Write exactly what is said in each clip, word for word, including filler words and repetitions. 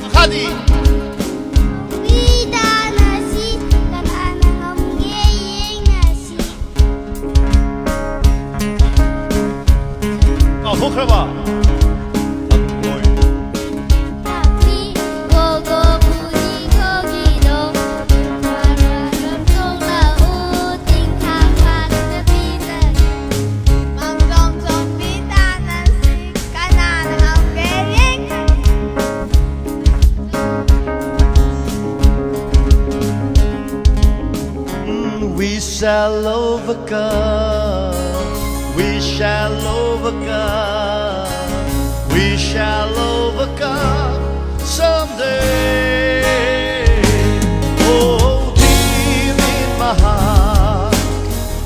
ꯃꯈꯥꯗꯤ꯫ ꯃꯤ ꯇꯥꯟꯅꯁꯤ, ꯀꯅꯥꯅ ꯉꯝꯒꯦ ꯌꯦꯡꯅꯁꯤ꯫ ꯀꯥꯎꯊꯣꯛꯈ꯭ꯔꯕ? ꯊꯝꯃꯣꯏ꯫ ꯊꯥꯛꯄꯤ, ꯒꯣ ꯒꯣ ꯕꯨꯗꯤ ꯒꯣꯒꯤꯗꯣ, ꯃꯔꯥ ꯔꯝꯊꯣꯛꯂꯛꯎ, ꯇꯤꯡꯊꯥ ꯐꯥꯗꯅ ꯄꯤꯖꯒꯦ꯫ ꯃꯥꯡꯖꯣꯝ ꯆꯣꯡꯕꯤ ꯇꯥꯟꯅꯁꯤ, ꯀꯅꯥꯅ ꯉꯝꯒꯦ ꯌꯦꯡꯅꯁꯤ꯫ Mm, we shall overcome. We shall overcome. We shall overcome someday. Oh, deep in my heart,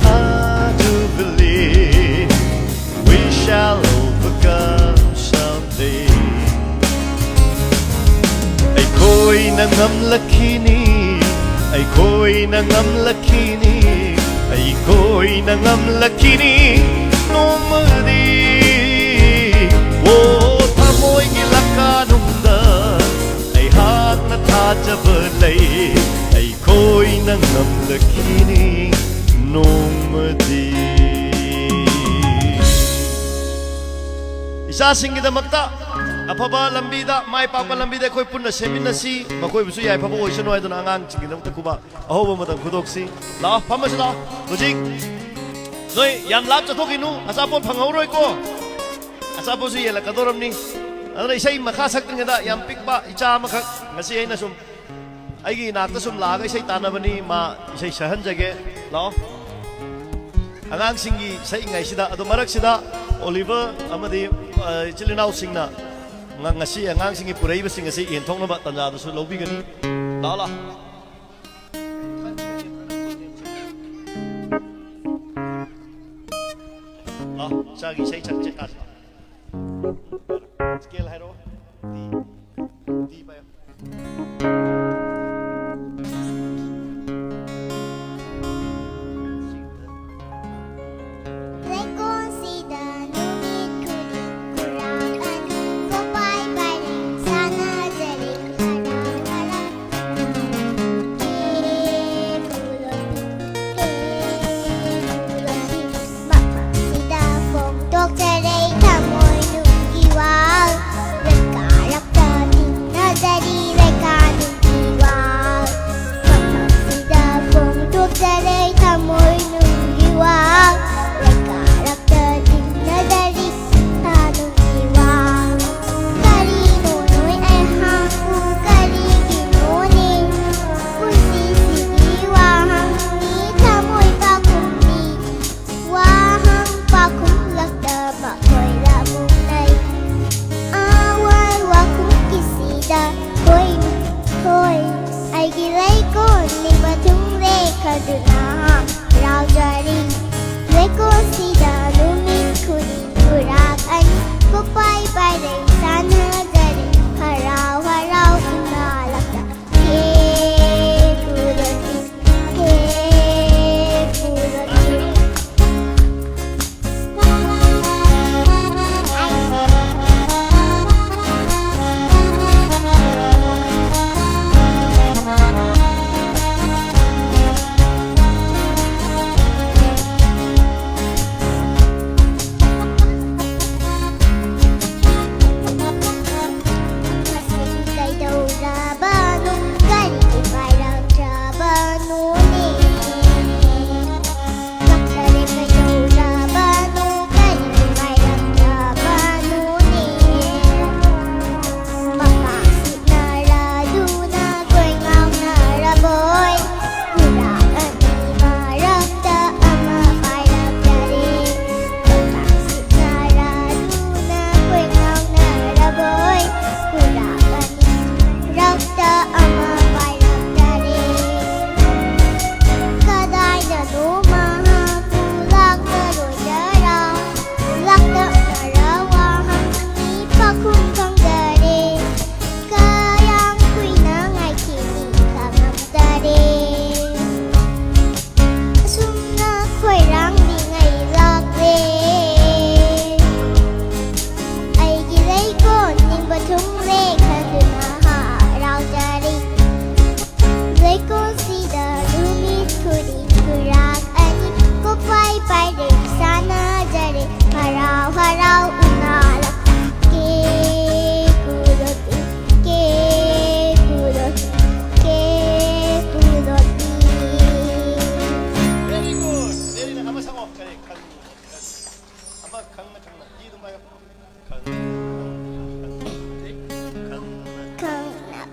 I do believe we shall overcome someday. ꯑꯩꯈꯣꯏꯅ ꯉꯝꯂꯛꯈꯤꯅꯤ, ꯑꯩꯈꯣꯏꯅ ꯉꯝꯂꯛꯈꯤꯅꯤ, ꯑꯩꯈꯣꯏꯅ ꯉꯝꯂꯛꯈꯤꯅꯤ ꯅꯣꯡꯃꯗꯤ꯫ ꯑꯣ, ꯊꯃꯣꯏꯒꯤ ꯂꯀꯥꯅꯨꯡꯗ ꯑꯩꯍꯥꯛꯅ ꯊꯥꯖꯕ ꯂꯩ, ꯑꯩꯈꯣꯏꯅ ꯉꯝꯂꯛꯈꯤꯅꯤ ꯅꯣꯡꯃꯗꯤ꯫ ꯏꯆꯥꯁꯤꯡꯒꯤꯗꯃꯛꯇ ꯑꯐꯕ ꯂꯝꯕꯤꯗ, ꯃꯥꯏ ꯄꯥꯛꯄ ꯂꯝꯕꯤꯗ ꯑꯩꯈꯣꯏ ꯄꯨꯟꯅ ꯁꯦꯝꯃꯤꯟꯅꯁꯤ꯫ ꯃꯈꯣꯏꯕꯨꯁꯨ ꯌꯥꯏꯐꯕ ꯑꯣꯏꯁꯅꯨ ꯍꯥꯏꯗꯨꯅ ꯑꯉꯥꯡꯁꯤꯡꯒꯤꯗꯃꯛꯇ ꯈꯨꯕꯥꯛ ꯑꯍꯧꯕ ꯑꯃꯇꯪ ꯈꯨꯗꯣꯛꯁꯤ꯫ ꯂꯥꯛꯑꯣ, ꯐꯝꯃꯁꯤ ꯂꯥꯛꯑꯣ꯫ ꯍꯧꯖꯤꯛ ꯅꯣꯏ ꯌꯥꯝ ꯂꯥꯞ ꯆꯠꯊꯣꯛꯈꯤꯅꯨ, ꯑꯆꯥꯄꯣꯠ ꯐꯪꯍꯧꯔꯣꯏꯀꯣ꯫ ꯑꯆꯥꯄꯣꯠꯁꯨ ꯌꯦꯜꯂꯛꯀꯗꯧꯔꯝꯅꯤ꯫ ꯑꯗꯨꯅ ꯏꯁꯩ ꯃꯈꯥ ꯁꯛꯇ꯭ꯔꯤꯉꯩꯗ ꯌꯥꯝ ꯄꯤꯛꯄ ꯏꯆꯥ ꯑꯃꯈꯛ ꯉꯁꯤ ꯑꯩꯅ ꯁꯨꯝ ꯑꯩꯒꯤ ꯏꯅꯥꯛꯇ ꯁꯨꯝ ꯂꯥꯛꯑꯒ ꯏꯁꯩ ꯇꯥꯟꯅꯕꯅꯤ, ꯃꯥ ꯏꯁꯩ ꯁꯛꯍꯟꯖꯒꯦ꯫ ꯂꯥꯛꯑꯣ꯫ ꯑꯉꯥꯡꯁꯤꯡꯒꯤ ꯁꯛꯏꯉꯩꯁꯤꯗ, ꯑꯗꯣ ꯃꯔꯛꯁꯤꯗ ꯑꯣꯂꯤꯚꯔ ꯑꯃꯗꯤ, ꯑ, ꯏꯆꯤꯜ ꯏꯅꯥꯎꯁꯤꯡꯅ ꯉ-, ꯉꯁꯤ ꯑꯉꯥꯡꯁꯤꯡꯒꯤ ꯄꯨꯔꯛꯏꯕꯁꯤꯡ ꯑꯁꯤ ꯌꯦꯟꯊꯣꯛꯅꯕ ꯇꯥꯟꯖꯥꯗꯨꯁꯨ ꯂꯧꯕꯤꯒꯅꯤ꯫ ꯂꯥꯛꯑꯣ, ꯂꯥꯛꯑꯣ꯫ ꯂꯥꯛꯑꯣ, ꯏꯆꯥꯒꯤ ꯏꯁꯩ ꯁꯛꯁꯦ ꯇꯥꯁꯤ꯫ ꯁ꯭ꯀꯦꯜ ꯍꯥꯏꯔꯛꯑꯣ꯫ ꯗꯤ, ꯗꯤ ꯄꯥꯏꯌꯣ꯫ ꯂꯩꯀꯣꯜꯁꯤꯗ ꯅꯨꯃꯤꯠ ꯈꯨꯗꯤꯡ ꯈꯨꯔꯥꯡ ꯑꯅꯤ ꯄꯣꯄꯥꯏ ꯄꯥꯏꯔꯦ ꯁꯥꯟꯅꯔꯤ꯫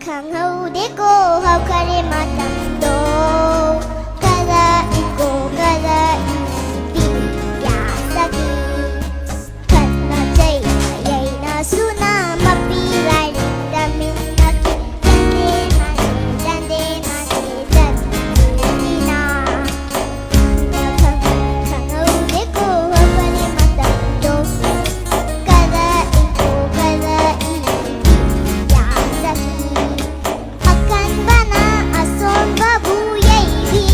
ꯈꯪꯍꯧꯗꯦꯀꯣ ꯍꯧꯈꯔꯦ ꯃꯇꯝꯗꯣ꯫ ꯀꯂꯛꯏꯀꯣ ꯀꯂꯛꯏ ꯄꯤꯌꯥꯁꯒꯤ꯫ ꯈꯠꯅ ꯆꯩꯅ ꯌꯩꯅ ꯁꯨꯅ ꯃꯄꯤ ꯂꯥꯏꯔꯤꯛ ꯇꯝꯃꯤꯟꯅꯈꯤ꯫ ꯆꯟꯗꯦ ꯃꯥꯟꯗꯦ ꯆꯟꯗꯦ ꯃꯥꯟꯗꯦ ꯆꯟꯗꯦꯅ꯫ ꯈꯪꯍꯧꯗꯦꯀꯣ ꯍꯧꯈꯔꯦ ꯃꯇꯝꯗꯣ꯫ ꯀꯂꯛꯏꯀꯣ ꯀꯂꯛꯏ ꯄꯤꯌꯥꯁꯒꯤ꯫ ꯑꯀꯟꯕꯅ ꯑꯁꯣꯟꯕꯕꯨ ꯌꯩꯕꯤ꯫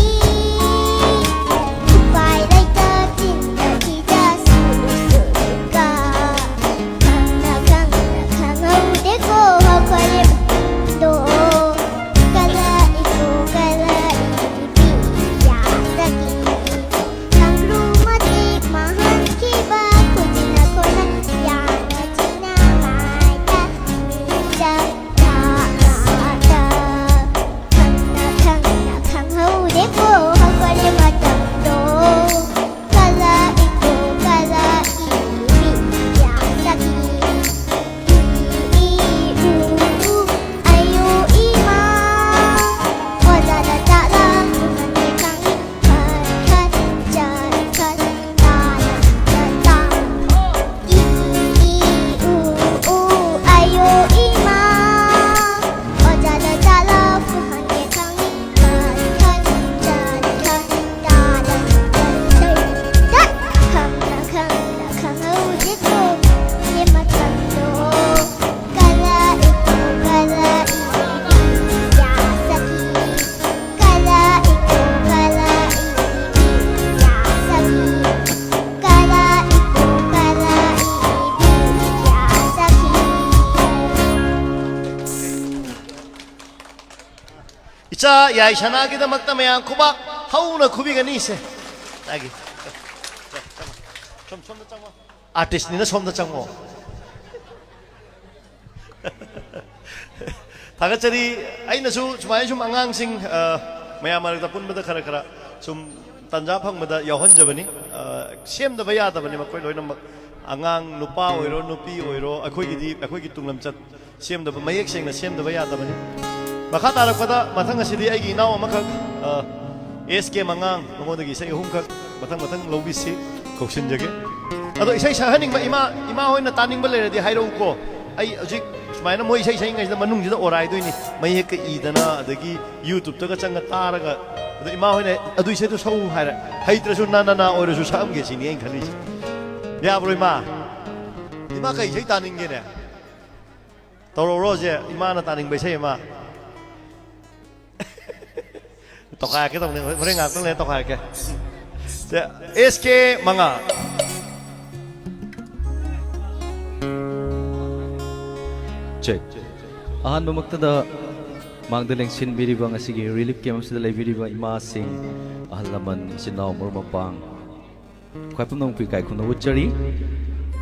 ꯎꯄꯥꯏ ꯂꯩꯇ ꯆꯤꯟꯗ ꯈꯤꯇꯁꯨ ꯎꯁꯨꯒ꯫ ꯈꯪꯅ ꯈꯪꯅ ꯈꯪꯍꯧꯗꯦꯀꯣ ꯍꯧꯈꯔꯦ ꯃꯇꯝꯗꯣ꯫ ꯀꯂꯛꯏꯀꯣ ꯀꯂꯛꯏ ꯄꯤꯌꯥꯁꯒꯤ꯫ ꯀꯥꯡꯂꯨꯞ ꯃꯇꯤꯛ ꯃꯥꯡꯍꯟꯈꯤꯕ ꯈꯨꯖꯤꯟꯅ ꯈꯣꯠꯅ ꯌꯥꯅ ꯆꯤꯅ ꯃꯥꯏꯗ ꯃꯤꯗ ꯊꯥꯗ꯫ ꯈꯪꯅ ꯈꯪꯅ ꯈꯪꯍꯧꯗꯦꯀꯣ ꯍꯧꯈꯔꯦ ꯃꯇꯝꯗꯣ꯫ ꯀꯂꯛꯏꯀꯣ ꯀꯂꯛꯏ ꯄꯤꯌꯥꯁꯒꯤ꯫ ꯏ, ꯏ, ꯎ, ꯎ, ꯑꯌꯣ ꯏꯃꯥ꯫ ꯑꯣꯖꯥꯗ ꯆꯠꯂ ꯎꯍꯟꯒꯦ ꯈꯪꯏ꯫ ꯈꯠ, ꯈꯠ, ꯆꯠ, ꯈꯠ, ꯇꯥ, ꯇꯥ, ꯇꯥ꯫ ꯏ, ꯏ, ꯎ, ꯎ, ꯑꯌꯣ ꯏꯃꯥ꯫ ꯑꯣꯖꯥꯗ ꯆꯠꯂ ꯎꯍꯟꯒꯦ ꯈꯪꯏ꯫ ꯈꯠ, ꯈꯠ, ꯆꯠ, ꯈꯠ, ꯇꯥ, ꯇꯥ, ꯇꯥ, ꯇꯥ꯫ ꯈꯪꯅ ꯈꯪꯅ ꯈꯪꯍꯧꯗꯦꯀꯣ ꯃꯇꯝꯗꯣ꯫ ꯀꯂꯛꯏꯀꯣ ꯀꯂꯛꯏ ꯄꯤꯌꯥꯁꯒꯤ꯫ ꯀꯂꯛꯏꯀꯣ ꯀꯂꯛꯏ ꯄꯤꯌꯥꯁꯒꯤ꯫ ꯀꯂꯛꯏꯀꯣ ꯀꯂꯛꯏ ꯄꯤꯌꯥꯁꯒꯤ꯫ ꯏꯆꯥ ꯌꯥꯏꯁꯅꯥꯒꯤꯗꯃꯛꯇ ꯃꯌꯥꯝ ꯈꯨꯕꯥꯛ ꯍꯧꯅ ꯈꯨꯕꯤꯒꯅꯤꯁꯦ꯫ ꯃꯥꯒꯤ꯫ ꯁꯣꯝ, ꯁꯣꯝꯗ ꯆꯪꯉꯣ꯫ ꯑꯥꯔꯇꯤꯁꯅꯤꯅ ꯁꯣꯝꯗ ꯆꯪꯉꯣ꯫ ꯊꯥꯒꯠꯆꯔꯤ꯫ ꯑꯩꯅꯁꯨ ꯁꯨꯃꯥꯏꯅ ꯁꯨꯝ ꯑꯉꯥꯡꯁꯤꯡ, ꯑ, ꯃꯌꯥꯝ ꯃꯔꯛꯇ ꯄꯨꯟꯕꯗ ꯈꯔ ꯈꯔ ꯁꯨꯝ ꯇꯥꯟꯖꯥ ꯐꯪꯕꯗ ꯌꯥꯎꯍꯟꯖꯕꯅꯤ꯫ ꯑ, ꯁꯦꯝꯗꯕ ꯌꯥꯗꯕꯅꯤ ꯃꯈꯣꯏ ꯂꯣꯏꯅꯃꯛ꯫ ꯑꯉꯥꯡ ꯅꯨꯄꯥ ꯑꯣꯏꯔꯣ ꯅꯨꯄꯤ ꯑꯣꯏꯔꯣ ꯑꯩꯈꯣꯏꯒꯤꯗꯤ ꯑꯩꯈꯣꯏꯒꯤ ꯇꯨꯡꯂꯝꯆꯠ ꯁꯦꯝꯗꯕ, ꯃꯌꯦꯛ ꯁꯦꯡꯅ ꯁꯦꯝꯗꯕ ꯌꯥꯗꯕꯅꯤ꯫ ꯃꯈꯥ ꯇꯥꯔꯛꯄꯗ ꯃꯊꯪ ꯑꯁꯤꯗꯤ ꯑꯩꯒꯤ ꯏꯅꯥꯎ ꯑꯃꯈꯛ, ꯑ, ꯑꯦꯁ ꯀꯦ ꯃꯉꯥꯡ, ꯃꯉꯣꯟꯗꯒꯤ ꯏꯁꯩ ꯑꯍꯨꯝꯈꯛ ꯃꯊꯪ ꯃꯊꯪ ꯂꯧꯕꯤꯁꯤ, ꯀꯧꯁꯤꯟꯖꯒꯦ꯫ ꯑꯗꯣ ꯏꯁꯩ ꯁꯛꯍꯟꯅꯤꯡꯕ ꯏꯃꯥ, ꯏꯃꯥ ꯍꯣꯏꯅ ꯇꯥꯅꯤꯡꯕ ꯂꯩꯔꯗꯤ ꯍꯥꯏꯔꯛꯎꯀꯣ꯫ ꯑꯩ ꯍꯧꯖꯤꯛ ꯁꯨꯃꯥꯏꯅ ꯃꯣꯏ ꯏꯁꯩ ꯁꯛꯏꯉꯩꯁꯤꯗ ꯃꯅꯨꯡꯁꯤꯗ ꯑꯣꯔꯥꯏꯗꯣꯏꯅꯤ, ꯃꯌꯦꯛꯀ ꯏꯗꯅ, ꯑꯗꯒꯤ YouTube-ꯇꯒ ꯆꯪꯉ ꯇꯥꯔꯒ꯫ ꯑꯗꯣ ꯏꯃꯥ ꯍꯣꯏꯅ "ꯑꯗꯨ ꯏꯁꯩꯗꯣ ꯁꯛꯎ" ꯍꯥꯏꯔꯦ, ꯍꯩꯇ꯭ꯔꯁꯨ "ꯅ ꯅ ꯅ" ꯑꯣꯏꯔꯁꯨ ꯁꯛꯑꯝꯒꯦ ꯁꯤꯅꯤ ꯑꯩꯅ ꯈꯜꯂꯤꯁꯦ꯫ ꯌꯥꯕ꯭ꯔꯣ ꯏꯃꯥ? ꯏꯃꯥ ꯀꯩ ꯏꯁꯩ ꯇꯥꯅꯤꯡꯒꯦꯅꯦ? ꯇꯧꯔꯛꯎꯔꯣ ꯍꯧꯖꯤꯛ ꯏꯃꯥꯅ ꯇꯥꯅꯤꯡꯕ ꯏꯁꯩ ꯑꯃ? ꯇꯧꯈꯥꯏꯔꯛꯀꯦ ꯇꯧꯅꯦ, ꯍꯣꯔꯦꯟ ꯉꯥꯛꯇꯪ ꯂꯩꯔ ꯇꯧꯈꯥꯏꯔꯛꯀꯦ꯫ ꯁꯦ, ꯑꯦꯁ ꯀꯦ ꯃꯉꯥ꯫ ꯆꯦꯛ꯫ ꯑꯍꯥꯟꯕꯃꯛꯇꯗ ꯃꯥꯡꯗ ꯂꯦꯡꯁꯤꯟꯕꯤꯔꯤꯕ, ꯉꯁꯤꯒꯤ ꯔꯤꯂꯤꯐ ꯀꯦꯝ ꯑꯁꯤꯗ ꯂꯩꯕꯤꯔꯤꯕ ꯏꯃꯥꯁꯤꯡ, ꯑꯍꯜ ꯂꯃꯟ, ꯏꯆꯤꯟ ꯏꯅꯥꯎ, ꯃꯔꯨꯞ ꯃꯄꯥꯡ, ꯈ꯭ꯋꯥꯏ ꯄꯨꯝꯅꯃꯛꯄꯨ ꯏꯀꯥꯏ ꯈꯨꯝꯅꯕ ꯎꯠꯆꯔꯤ꯫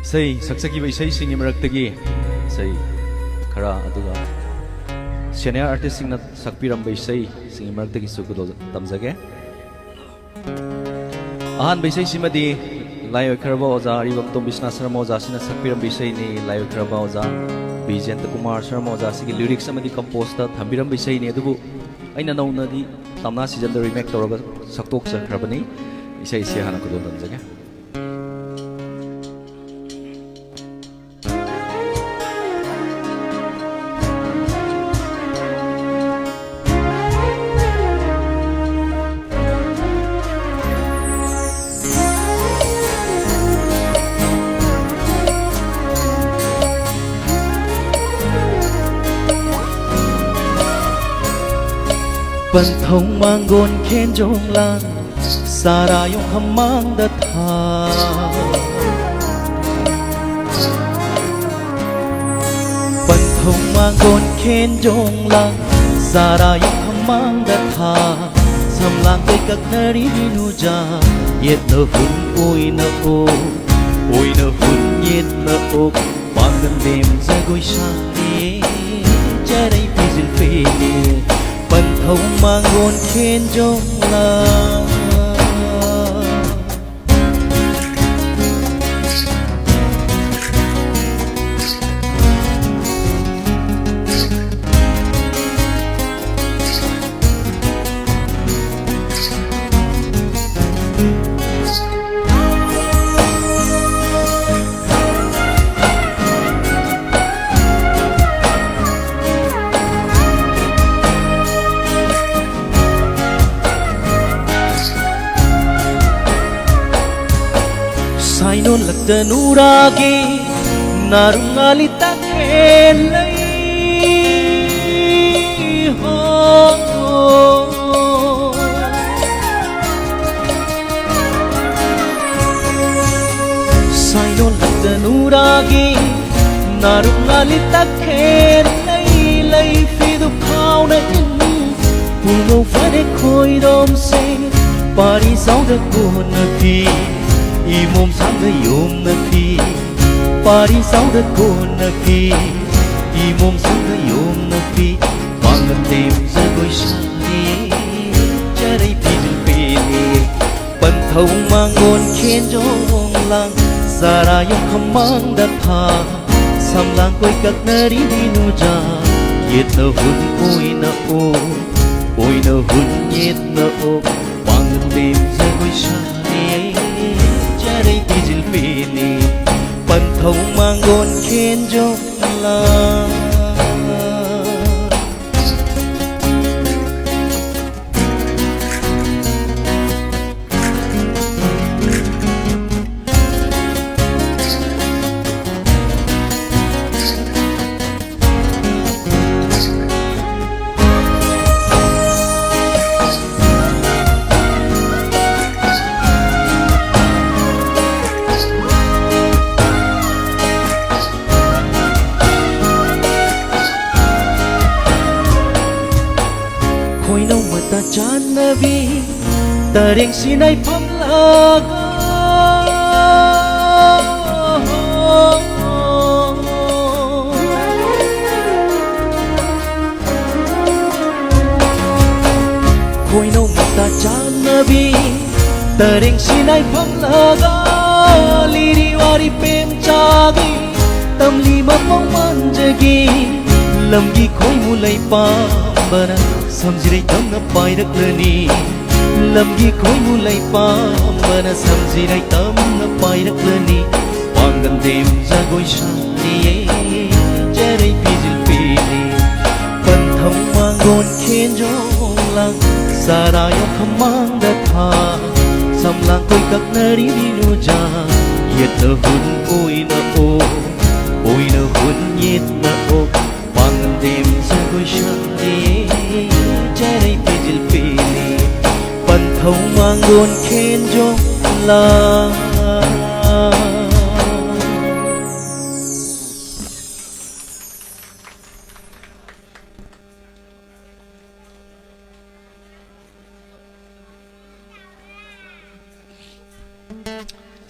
ꯏꯁꯩ ꯁꯛꯆꯈꯤꯕ ꯏꯁꯩꯁꯤꯡꯒꯤ ꯃꯔꯛꯇꯒꯤ ꯏꯁꯩ ꯈꯔ, ꯑꯗꯨꯒ ꯁꯦꯅꯤꯌꯔ ꯑꯥꯔꯇꯤꯁꯁꯤꯡꯅ ꯁꯛꯄꯤꯔꯝꯕ ꯏꯁꯩꯁꯤꯡꯒꯤ ꯃꯔꯛꯇꯒꯤꯁꯨ ꯈꯨꯗꯣꯜ ꯇꯝꯖꯒꯦ꯫ ꯑꯍꯥꯟꯕ ꯏꯁꯩꯁꯤꯃꯗꯤ ꯂꯥꯏ ꯑꯣꯏꯈ꯭ꯔꯕ ꯑꯣꯖꯥ ꯑꯔꯤꯕꯝꯇꯣꯝ ꯕꯤꯁ꯭ꯋꯥꯁ ꯁꯔꯃ ꯑꯣꯖꯥꯁꯤꯅ ꯁꯛꯄꯤꯔꯝꯕ ꯏꯁꯩꯅꯤ꯫ ꯂꯥꯏ ꯑꯣꯏꯈ꯭ꯔꯕ ꯑꯣꯖꯥ ꯕꯤꯖꯦꯟꯗ ꯀꯨꯃꯥꯔ ꯁꯔꯃ ꯑꯣꯖꯥꯁꯤꯒꯤ ꯂꯤꯔꯤꯛꯁ ꯑꯃꯗꯤ ꯀꯝꯄꯣꯖꯇ ꯊꯝꯕꯤꯔꯝꯕ ꯏꯁꯩꯅꯤ꯫ ꯑꯗꯨꯕꯨ ꯑꯩꯅ ꯅꯧꯅꯗꯤ ꯇꯝꯅꯥ ꯁꯤꯖꯟꯗ ꯔꯤꯃꯦꯛ ꯇꯧꯔꯒ ꯁꯛꯇꯣꯛꯆꯈ꯭ꯔꯕꯅꯤ꯫ ꯏꯁꯩꯁꯦ ꯍꯥꯟꯅ ꯈꯨꯗꯣꯜ ꯇꯝꯖꯒꯦ꯫ ꯄꯟꯊꯧ ꯃꯥꯡꯒꯣꯟ ꯈꯦꯟꯖꯣꯡ ꯂꯥꯡ ꯆꯥꯔꯥ ꯌꯣꯡꯐꯝ ꯃꯥꯡꯗ ꯊꯥ꯫ ꯄꯟꯊꯧ ꯃꯥꯡꯒꯣꯟ ꯈꯦꯟꯖꯣꯡ ꯂꯥꯡ ꯆꯥꯔꯥ ꯌꯣꯡꯐꯝ ꯃꯥꯡꯗ ꯊꯥ꯫ ꯁꯝꯂꯥꯡꯗꯩ ꯀꯛꯅꯔꯤ ꯅꯨꯖꯥ ꯌꯦꯠꯅ ꯍꯨꯟ ꯑꯣꯏꯅ ꯑꯣꯛ, ꯑꯣꯏꯅ ꯍꯨꯟ ꯌꯦꯠꯅ ꯑꯣꯛ꯫ ꯄꯥꯡꯒꯟ ꯂꯦꯝ ꯖꯒꯣꯏ ꯁꯥꯔꯦ, ꯆꯔꯩ ꯐꯤꯖꯤꯜ ꯐꯦꯡꯉꯦ, ꯄꯟꯊꯧ ꯃꯥꯡꯒꯣꯟ ꯈꯦꯟꯖꯣꯡ ꯂꯥꯡ꯫ Tanuragi narung ali takhen lai ho. Saino la tanuragi narung ali takhen lai lai fidu phauna in. Pulmo fare khoidom se pari sauda kona phi. Imom sangda yom na phi. Pari sauda kona phi. Imom sangda yom na phi. Pangatem zagoi sani. Charai pijil pini. Panthau mangon khen jong lang. Sara yong khamang da pha. Samlang koi kak nari dinu ja. Yet na hun koi na o. Oi na hun yet na o. Pangatem zagoi sani. Charai pijil pini. Panthau mangon khen jong lang. Khoinau mata chanabi tareng sinai pamlaga. Khoinau mata chanabi tareng sinai pamlaga. Liri wari pem chagi tamli mapang manjagi. Lamgi khoimu lai pambana samjirai tamna pairak lani. Lamgi khoimu lai pambana samjirai tamna pairak lani. Pangan dem zagoi sani ye jarai pijil pili. Panthau mangon khen jong lang sara yo khamang da tha. Samlang koi kak nari dinu ja. ꯌꯦꯠꯅ ꯍꯨꯟ ꯑꯣꯏꯅ ꯑꯣꯛ, ꯑꯣꯏꯅ ꯍꯨꯟ ꯌꯦꯠꯅ ꯑꯣꯛ, ꯄꯥꯡꯒꯟꯗꯦꯝ ꯖꯒꯣꯏ ꯁꯥꯔꯦ, ꯆꯔꯩ ꯐꯤꯖꯤꯜ ꯄꯦꯜꯂꯦ, ꯄꯟꯊꯧ ꯃꯥꯡꯒꯣꯟ ꯈꯦꯟꯖꯣꯝ ꯂꯥ꯫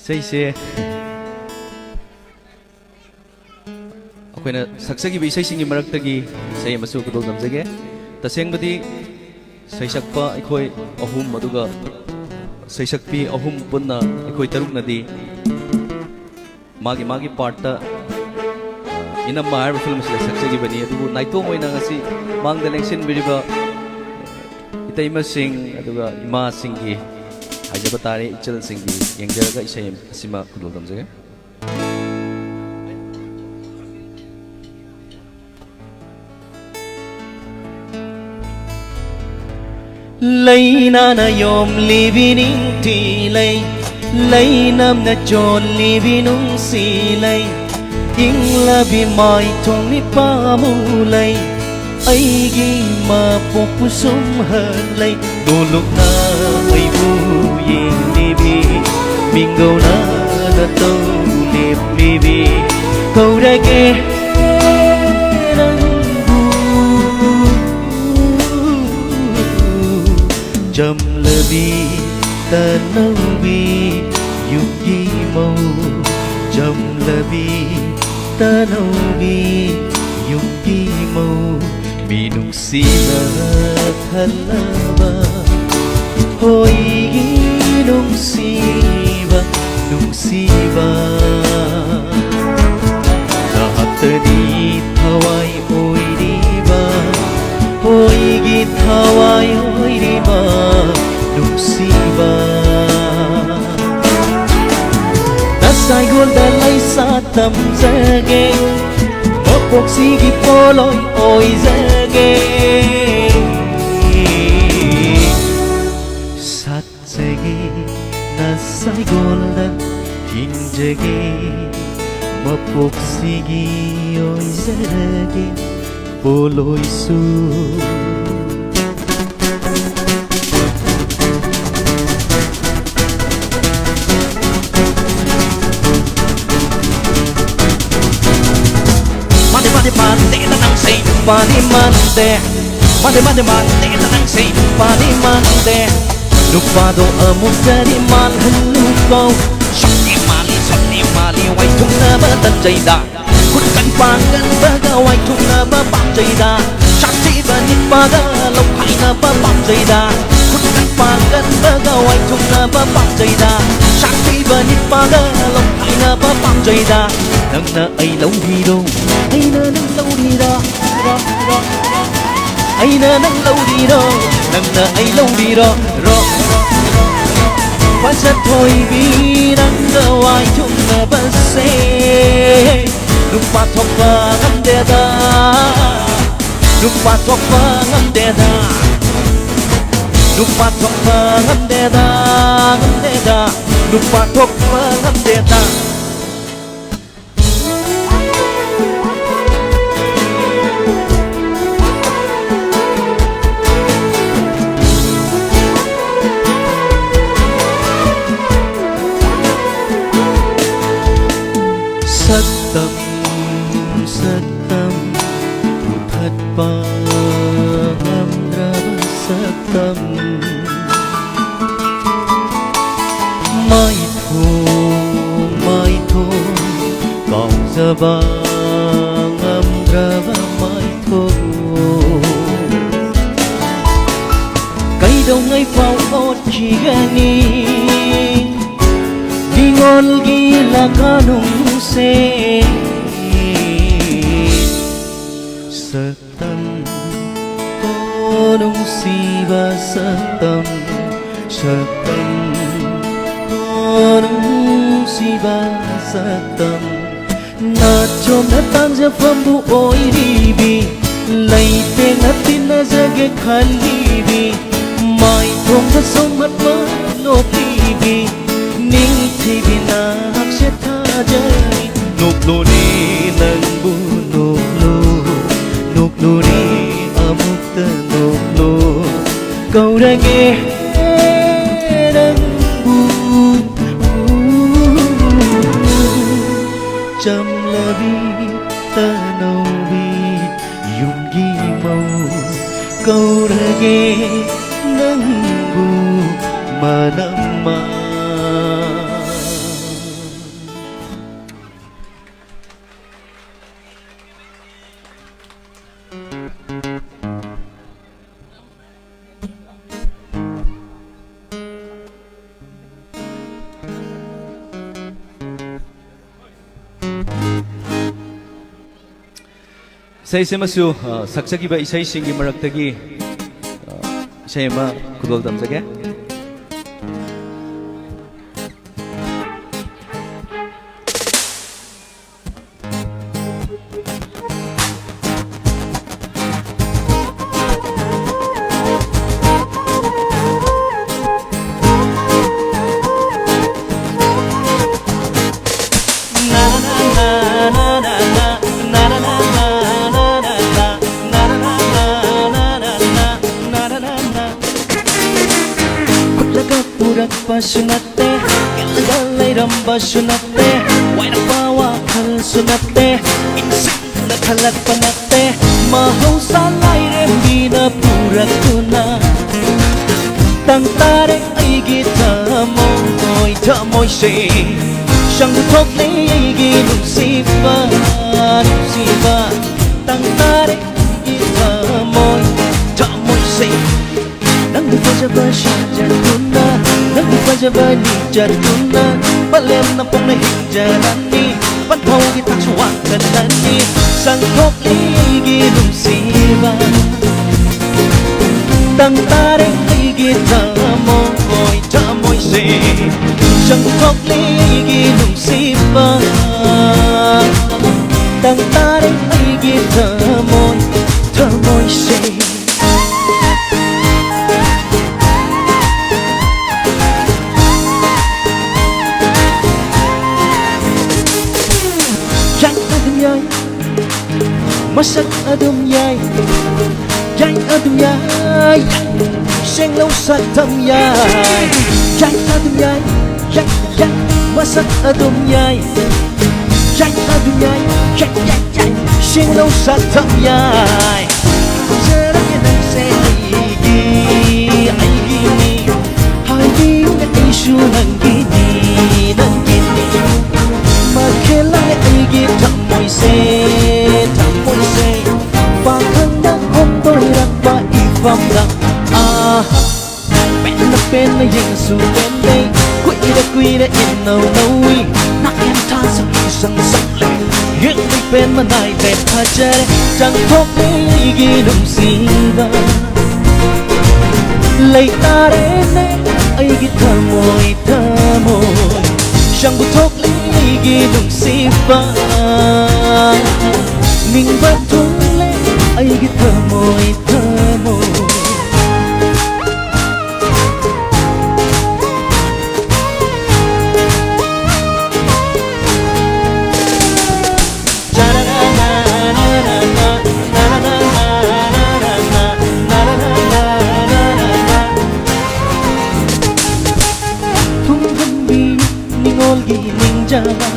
ꯏꯁꯩꯁꯦ ꯑꯩꯈꯣꯏꯅ ꯁꯛꯆꯈꯤꯕ ꯏꯁꯩꯁꯤꯡꯒꯤ ꯃꯔꯛꯇꯒꯤ ꯏꯁꯩ ꯑꯃꯁꯨ ꯈꯨꯗꯣꯜ ꯇꯝꯖꯒꯦ꯫ ꯇꯁꯦꯡꯕꯗꯤ ꯁꯩꯁꯛꯄ ꯑꯩꯈꯣꯏ ꯑꯍꯨꯝ, ꯑꯗꯨꯒ ꯁꯩꯁꯛꯄꯤ ꯑꯍꯨꯝ ꯄꯨꯟꯅ ꯑꯩꯈꯣꯏ ꯇꯔꯨꯛꯅꯗꯤ ꯃꯥꯒꯤ ꯃꯥꯒꯤ ꯄꯥꯔꯠꯇ, ꯑ, ꯏꯅꯝꯃ ꯍꯥꯏꯔꯤꯕ ꯐꯤꯂꯝ ꯑꯁꯤꯗ ꯁꯛꯆꯈꯤꯕꯅꯤ꯫ ꯑꯗꯨꯕꯨ ꯅꯥꯏꯇꯣꯝ ꯑꯣꯏꯅ ꯉꯁꯤ ꯃꯥꯡꯗ ꯂꯦꯡꯁꯤꯟꯕꯤꯔꯤꯕ ꯏꯇꯩꯃꯁꯤꯡ ꯑꯗꯨꯒ ꯏꯃꯥꯁꯤꯡꯒꯤ ꯍꯥꯏꯖꯕ ꯇꯥꯔꯦ, ꯏꯆꯜꯁꯤꯡꯒꯤ ꯌꯦꯡꯖꯔꯒ ꯏꯁꯩ ꯑꯁꯤꯃ ꯈꯨꯗꯣꯜ ꯇꯝꯖꯒꯦ꯫ ꯂꯩꯅꯥꯅ ꯌꯣꯝꯂꯤꯕꯤ ꯅꯤꯡꯊꯤ ꯂꯩ, ꯂꯩꯅꯝꯅ ꯆꯣꯜꯂꯤꯕꯤ ꯅꯨꯡꯁꯤ ꯂꯩ, ꯏꯪꯂꯕꯤ ꯃꯥꯏꯊꯣꯡꯅꯤ ꯄꯥꯝꯃꯨ ꯂꯩ, ꯑꯩꯒꯤ ꯃꯄꯣꯛꯄꯨ ꯁꯨꯝꯍꯠ ꯂꯩ, ꯅꯣꯂꯨꯛꯅ ꯑꯩꯕꯨ ꯌꯦꯡꯂꯤꯕꯤ, ꯃꯤꯡꯒꯧꯅ ꯅꯇꯧ ꯂꯦꯞꯂꯤꯕꯤ, ꯀꯧꯔꯒꯦ ꯅꯪꯕꯨ꯫ ꯆꯝꯂꯕꯤ ꯇꯅꯧꯕꯤ ꯌꯨꯝꯒꯤ ꯃꯧ, ꯆꯝꯂꯕꯤ ꯇꯅꯧꯕꯤ ꯌꯨꯝꯒꯤ ꯃꯧ, ꯃꯤꯅꯨꯡꯁꯤꯅ ꯊꯜꯂꯕ, ꯍꯣꯏꯒꯤ ꯅꯨꯡꯁꯤꯕ, ꯅꯨꯡꯁꯤꯕ꯫ ꯅꯍꯥꯛꯇꯅꯤ ꯊꯋꯥꯏ ꯑꯣꯏꯔꯤꯕ, ꯍꯣꯏꯒꯤ ꯊꯋꯥꯏ ꯑꯣꯏꯔꯤꯕ ꯅꯨꯡꯁꯤꯕ꯫ ꯅꯁꯥꯏꯒꯣꯟꯗ ꯂꯩꯁꯥ ꯇꯝꯖꯒꯦ, ꯃꯄꯣꯛꯁꯤꯒꯤ ꯄꯣꯂꯣꯏ ꯑꯣꯏꯖꯒꯦ꯫ ꯁꯥꯠꯆꯒꯦ ꯅꯁꯥꯏꯒꯣꯟꯗ ꯍꯤꯡꯖꯒꯦ꯫ ꯄꯨꯛꯁꯤꯒꯤ ꯑꯣꯏꯖꯔꯒꯦ ꯄꯣꯂꯣꯏꯁꯨ꯫ ꯃꯥꯟꯗꯦ, ꯃꯥꯟꯗꯦ, ꯃꯥꯟꯗꯦꯗ ꯅꯪꯁꯦ ꯅꯨꯄꯥꯗꯤ ꯃꯥꯟꯗꯦ꯫ ꯃꯥꯟꯗꯦ, ꯃꯥꯟꯗꯦ, ꯃꯥꯟꯗꯦꯗ ꯅꯪꯁꯦ ꯅꯨꯄꯥꯗꯤ ꯃꯥꯟꯗꯦ꯫ ꯅꯨꯄꯥꯗꯣ ꯑꯃꯨꯛꯇꯗꯤ ꯃꯥꯜꯍꯜꯂꯨꯀꯣ꯫ ꯁꯛꯇꯤ ꯃꯥꯜꯂꯤ, ꯁꯛꯇꯤ ꯃꯥꯜꯂꯤ, ꯋꯥꯏꯊꯨꯡꯅꯕ ꯇꯟꯖꯩꯗ꯫ ꯈꯨꯠꯀꯟ ꯄꯥꯡꯒꯟꯕꯒ ꯋꯥꯏꯊꯨꯡꯅꯕ ꯄꯥꯝꯖꯩꯗ꯫ ꯁꯥꯊꯤꯕ ꯅꯤꯛꯄꯒ ꯂꯧꯈꯥꯏꯅꯕ ꯄꯥꯝꯖꯩꯗ꯫ ꯈꯨꯠꯀꯟ ꯄꯥꯡꯒꯟꯕꯒ ꯋꯥꯏꯊꯨꯡꯅꯕ ꯄꯥꯝꯖꯩꯗ꯫ ꯁꯥꯊꯤꯕ ꯅꯤꯛꯄꯒ ꯂꯧꯈꯥꯏꯅꯕ ꯄꯥꯝꯖꯩꯗ꯫ ꯅꯪꯅ ꯑꯩ ꯂꯧꯔꯤꯔꯣ? ꯑꯩꯅ ꯅꯪ ꯂꯧꯔꯤꯔꯣ? ꯑꯩꯅ ꯅꯪ ꯂꯧꯔꯤꯔꯣ? ꯅꯪꯅ ꯑꯩ ꯂꯧꯔꯤꯔꯣ? ꯔꯣ, ꯔꯣ, ꯔꯣ, ꯔꯣ꯫ ꯐꯖꯊꯣꯏꯕꯤ, ꯅꯪꯒ ꯋꯥꯏꯊꯨꯡꯅꯕꯁꯦ ꯅꯨꯄꯥ ꯊꯣꯛꯄ ꯉꯝꯗꯦꯗ꯫ ꯅꯨꯄꯥ ꯊꯣꯛꯄ ꯉꯝꯗꯦꯗ꯫ ꯅꯨꯄꯥ ꯊꯣꯛꯄ ꯉꯝꯗꯦꯗ, ꯉꯝꯗꯦꯗ꯫ ꯅꯨꯄꯥ ꯊꯣꯛꯄ ꯉꯝꯗꯦꯗ꯫ ꯁꯛꯇꯝ, ꯁꯛꯇꯝ, ꯄꯨꯊꯠꯄ ꯉꯝꯗ꯭ꯔꯕ ꯁꯛꯇꯝ꯫ ꯃꯥꯏꯊꯣꯡ, ꯃꯥꯏꯊꯣꯡ, ꯀꯥꯎꯖꯕ ꯉꯝꯗ꯭ꯔꯕ ꯃꯥꯏꯊꯣꯡ꯫ ꯀꯩꯗꯧꯉꯩ ꯐꯥꯎ ꯑꯣꯠꯈꯤꯒꯅꯤ ꯅꯤꯉꯣꯜꯒꯤ ꯂꯀꯥꯅꯨꯡꯁꯦ? ꯁꯛ ꯁꯛꯇꯝ, ꯀꯣꯅꯨꯡꯁꯤꯕ ꯁꯛꯇꯝ, ꯁꯛꯇꯝ, ꯀꯣꯅꯨꯡꯁꯤꯕ ꯁꯛꯇꯝ꯫ ꯅꯥꯆꯣꯝꯅ ꯇꯥꯡꯖꯐꯝꯕꯨ ꯑꯣꯏꯔꯤꯕꯤ, ꯂꯩꯇꯦꯡꯅ ꯇꯤꯟꯅꯖꯒꯦ ꯈꯜꯂꯤꯕꯤ, ꯃꯥꯏꯊꯣꯡꯗ ꯁꯣꯝꯍꯠꯄ ꯅꯣꯛꯂꯤꯕꯤ, ꯅꯤꯡꯊꯤꯕꯤ ꯅꯍꯥꯛꯁꯦ ꯊꯥꯖꯩ꯫ ꯅꯣꯛꯂꯣꯅꯦ ꯅꯪꯕꯨ ꯅꯣꯛꯂꯣ, ꯅꯣꯛꯂꯣꯅꯦ ꯑꯃꯨꯛꯇ ꯅꯣꯛꯂꯣ, ꯀꯧꯔꯒꯦ ꯅꯪꯕꯨ꯫ ꯆꯝꯂꯕꯤ ꯇꯅꯧꯕꯤ ꯌꯨꯝꯒꯤ ꯃꯧ, ꯀꯧꯔꯒꯦ ꯅꯪꯕꯨ ꯃꯅꯝꯃ꯫ ꯏꯁꯩꯁꯤꯃꯁꯨ, ꯑ, ꯁꯛꯆꯈꯤꯕ ꯏꯁꯩꯁꯤꯡꯒꯤ ꯃꯔꯛꯇꯒꯤ, ꯑ, ꯏꯁꯩ ꯑꯃ ꯈꯨꯗꯣꯜ ꯇꯝꯖꯒꯦ꯫ ꯈꯨꯠꯂꯒ ꯄꯨꯔꯛꯄꯁꯨ ꯅꯠꯇꯦ, ꯏꯜꯂꯒ ꯂꯩꯔꯝꯕꯁꯨ ꯅꯠꯇꯦ, ꯋꯥꯏꯔꯛꯄ ꯋꯥꯈꯜꯁꯨ ꯅꯠꯇꯦ, ꯏꯟꯁꯤꯡꯅ ꯈꯜꯂꯛꯄ ꯅꯠꯇꯦ, ꯃꯍꯧꯁꯥ ꯂꯥꯏꯔꯦꯝꯕꯤꯅ ꯄꯨꯔꯛꯇꯨꯅ꯫ ꯇꯪ ꯇꯥꯔꯦ ꯑꯩꯒꯤ ꯊꯃꯣꯏ, ꯊꯃꯣꯏꯁꯦ, ꯁꯪꯊꯣꯛꯂꯦ ꯑꯩꯒꯤ ꯅꯨꯡꯁꯤꯕ, ꯅꯨꯡꯁꯤꯕ꯫ ꯇꯪ ꯇꯥꯔꯦ ꯑꯩꯒꯤ ꯊꯃꯣꯏ, ꯊꯃꯣꯏꯁꯦ꯫ ꯅꯪꯒꯤ ꯐꯖꯕ ꯁꯥꯖꯠꯇꯨꯅ, ꯅꯪꯒꯤ ꯐꯖꯕ ꯂꯤꯆꯠꯇꯨꯅ, ꯄꯂꯦꯝꯅ ꯄꯣꯛꯅ ꯍꯤꯡꯖꯔꯅꯤ, ꯄꯟꯊꯧꯒꯤ ꯊꯥꯛꯁꯨ ꯋꯥꯡꯈꯠꯂꯅꯤ꯫ ꯁꯪꯊꯣꯛꯂꯤ ꯑꯩꯒꯤ ꯅꯨꯡꯁꯤꯕ, ꯇꯪ ꯇꯥꯔꯦ ꯑꯩꯒꯤ ꯊꯃꯣꯏ, ꯊꯃꯣꯏꯁꯦ꯫ ꯁꯪꯊꯣꯛꯂꯤ ꯑꯩꯒꯤ ꯅꯨꯡꯁꯤꯕ, ꯇꯪ ꯇꯥꯔꯦ ꯑꯩꯒꯤ ꯊꯃꯣꯏ, ꯊꯃꯣꯏꯁꯦ꯫ ꯃꯁꯛ ꯑꯗꯨꯝ ꯌꯥꯏ, ꯌꯥꯏ ꯑꯗꯨꯝ ꯌꯥꯏ, ꯁꯦꯡꯂꯧ ꯁꯛꯇꯝ ꯌꯥꯏ, ꯌꯥꯏ ꯑꯗꯨꯝ ꯌꯥꯏ, ꯌꯥꯏ, ꯌꯥꯏ, ꯃꯁꯛ ꯑꯗꯨꯝ ꯌꯥꯏ, ꯌꯥꯏ ꯑꯗꯨꯝ ꯌꯥꯏ, ꯌꯥꯏ, ꯌꯥꯏ, ꯌꯥꯏ, ꯁꯦꯡꯂꯧ ꯁꯛꯇꯝ ꯌꯥꯏ꯫ ꯄꯥꯝꯖꯔꯒꯦ ꯅꯪꯁꯦ ꯑꯩꯒꯤ, ꯑꯩꯒꯤꯅꯤ꯫ ꯍꯥꯏꯕꯤꯌꯨꯅꯦ ꯑꯩꯁꯨ ꯅꯪꯒꯤꯅꯤ, ꯅꯪꯒꯤꯅꯤ꯫ ꯃꯈꯦꯜ ꯂꯥꯡꯉꯦ ꯑꯩꯒꯤ ꯊꯃꯣꯏꯁꯦ, ꯊꯃꯣꯏꯁꯦ꯫ ꯄꯥꯈꯪꯅ ꯍꯣꯡꯗꯣꯏꯔꯛꯄ ꯏꯐꯝꯗ, ꯑꯥ, ꯄꯦꯟꯅ ꯄꯦꯟꯅ ꯌꯦꯡꯉꯁꯨ ꯄꯦꯟꯗꯦ꯫ ꯀꯨꯏꯔꯦ ꯀꯨꯏꯔꯦ ꯏꯅꯧ ꯅꯧꯏ, ꯅꯥꯀꯦꯟ ꯊꯥꯁꯨ ꯏꯁꯪ ꯁꯪꯂꯦ꯫ ꯌꯦꯡꯕꯩ ꯄꯦꯟꯕ ꯅꯥꯏꯗꯦ ꯐꯖꯔꯦ, ꯆꯪꯊꯣꯛꯂꯦ ꯑꯩꯒꯤ ꯅꯨꯡꯁꯤꯕ꯫ ꯂꯩꯇꯥꯔꯦꯅꯦ ꯑꯩꯒꯤ ꯊꯃꯣꯏ ꯊꯃꯣꯏ, ꯆꯪꯕꯨ ꯊꯣꯛꯂꯦ ꯑꯩꯒꯤ ꯅꯨꯡꯁꯤꯕ꯫ ꯅꯤꯡꯕ ꯊꯨꯡꯂꯦ ꯑꯩꯒꯤ ꯊꯃꯣꯏ ꯊꯃꯣꯏ꯫ ꯊꯨꯡꯍꯟꯕꯤꯌꯨ ꯅꯤꯉꯣꯜꯒꯤ ꯅꯤꯡꯖꯕ,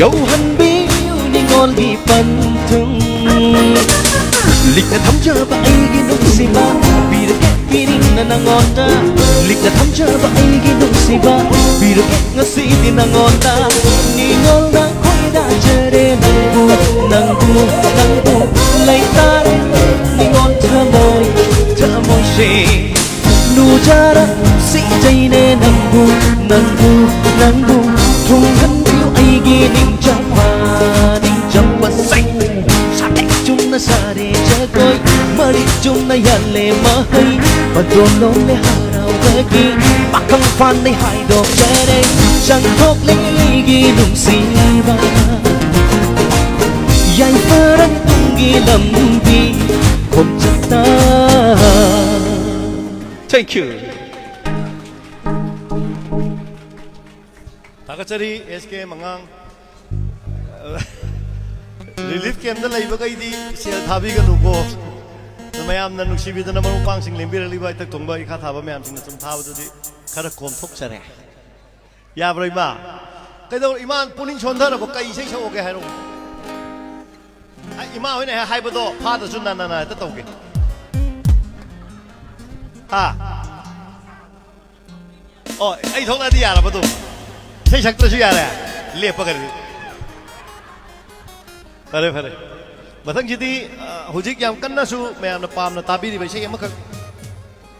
ꯌꯧꯍꯟꯕꯤꯌꯨ ꯅꯤꯉꯣꯜꯒꯤ ꯄꯟꯊꯨꯡ꯫ ꯂꯤꯛꯅ ꯊꯝꯖꯕ ꯑꯩꯒꯤ ꯅꯨꯡꯁꯤꯕ, ꯄꯤꯔꯒꯦ ꯄꯤꯅꯤꯡꯅ ꯅꯉꯣꯟꯗ꯫ ꯂꯤꯛꯅ ꯊꯝꯖꯕ ꯑꯩꯒꯤ ꯅꯨꯡꯁꯤꯕ, ꯄꯤꯔꯒꯦ ꯉꯁꯤꯗꯤ ꯅꯉꯣꯟꯗ꯫ ꯅꯤꯉꯣꯜꯅ ꯈꯣꯏꯗꯥꯖꯔꯦ ꯅꯪꯕꯨ, ꯅꯪꯕꯨ, ꯅꯪꯕꯨ꯫ ꯂꯩꯇꯥꯔꯦ ꯅꯤꯉꯣꯜ ꯊꯃꯣꯏ, ꯊꯃꯣꯏꯁꯦ꯫ ꯅꯨꯖꯔ ꯁꯤꯖꯩꯅꯦ ꯅꯪꯕꯨ, ꯅꯪꯕꯨ, ꯅꯪꯕꯨ꯫ ꯊꯨꯡꯍꯟꯕꯤꯌꯨ ꯑꯩꯒꯤ ꯅꯤꯡꯆꯝꯕ, ꯅꯤꯡꯆꯝꯕꯁꯦ꯫ ꯁꯥꯊꯦꯛ ꯆꯨꯝꯅ ꯁꯥꯔꯦ ꯖꯒꯣꯏ, ꯃꯔꯤꯛ ꯆꯨꯝꯅ ꯌꯥꯜꯂꯦ ꯃꯍꯩ꯫ ꯄꯟꯊꯨꯡ ꯂꯣꯜꯂꯦ ꯍꯔꯥꯎꯕꯒꯤ, ꯄꯥꯈꯪ ꯐꯥꯟꯅꯩ ꯍꯥꯏꯗꯣꯛꯆꯔꯦ꯫ ꯆꯪꯊꯣꯛꯂꯦ ꯑꯩꯒꯤ ꯅꯨꯡꯁꯤꯕ, ꯌꯥꯏꯐꯔ ꯇꯨꯡꯒꯤ ꯂꯝꯕꯤ ꯈꯣꯡꯆꯠꯇ꯫ Thank you. ꯊꯥꯒꯠꯆꯔꯤ ꯑꯦꯁ ꯀꯦ ꯃꯉꯥꯡ꯫ ꯔꯤꯂꯤꯐ ꯀꯦꯝꯞꯇ ꯂꯩꯕꯈꯩꯗꯤ ꯁꯦꯜ ꯊꯥꯕꯤꯒꯅꯨꯀꯣ꯫ ꯑꯗꯣ ꯃꯌꯥꯝꯅ ꯅꯨꯡꯁꯤꯕꯤꯗꯅ ꯃꯔꯨꯞ ꯃꯄꯥꯡꯁꯤꯡ ꯂꯦꯡꯕꯤꯔꯛꯂꯤꯕ ꯏꯊꯛ ꯊꯣꯡꯕ ꯏꯈꯥ ꯊꯥꯕ ꯃꯌꯥꯝꯁꯤꯡꯅ ꯁꯨꯝ ꯊꯥꯕꯗꯨꯗꯤ ꯈꯔ ꯀꯣꯝꯊꯣꯛꯆꯔꯦ꯫ ꯌꯥꯕ꯭ꯔꯣ ꯏꯃꯥ? ꯀꯩꯗꯧꯔ ꯏꯃꯥ ꯄꯨꯛꯅꯤꯡ ꯁꯣꯟꯊꯔꯕꯣ? ꯀꯩ ꯏꯁꯩ ꯁꯛꯑꯣꯒꯦ ꯍꯥꯏꯔꯛꯑꯣ꯫ ꯑꯩ ꯏꯃꯥ ꯍꯣꯏꯅ ꯍꯦꯛ ꯍꯥꯏꯕꯗꯣ ꯐꯥꯗ꯭ꯔꯁꯨ ꯅꯥꯅ ꯅꯥꯅ ꯍꯦꯛꯇ ꯇꯧꯒꯦ꯫ ꯍꯥ? ꯑꯣ, ꯑꯩ ꯊꯣꯛꯂꯛꯑꯗꯤ ꯌꯥꯔꯕ ꯑꯗꯨꯝ? ꯏꯁꯩ ꯁꯛꯇ꯭ꯔꯁꯨ ꯌꯥꯔꯦ? ꯂꯦꯞꯄꯒꯗꯤ꯫ ꯐꯔꯦ, ꯐꯔꯦ꯫ ꯃꯊꯪꯁꯤꯗꯤ, ꯑ, ꯍꯧꯖꯤꯛ ꯌꯥꯝ ꯀꯟꯅꯁꯨ ꯃꯌꯥꯝꯅ ꯄꯥꯝꯅ ꯇꯥꯕꯤꯔꯤꯕ ꯏꯁꯩ ꯑꯃꯈꯛ,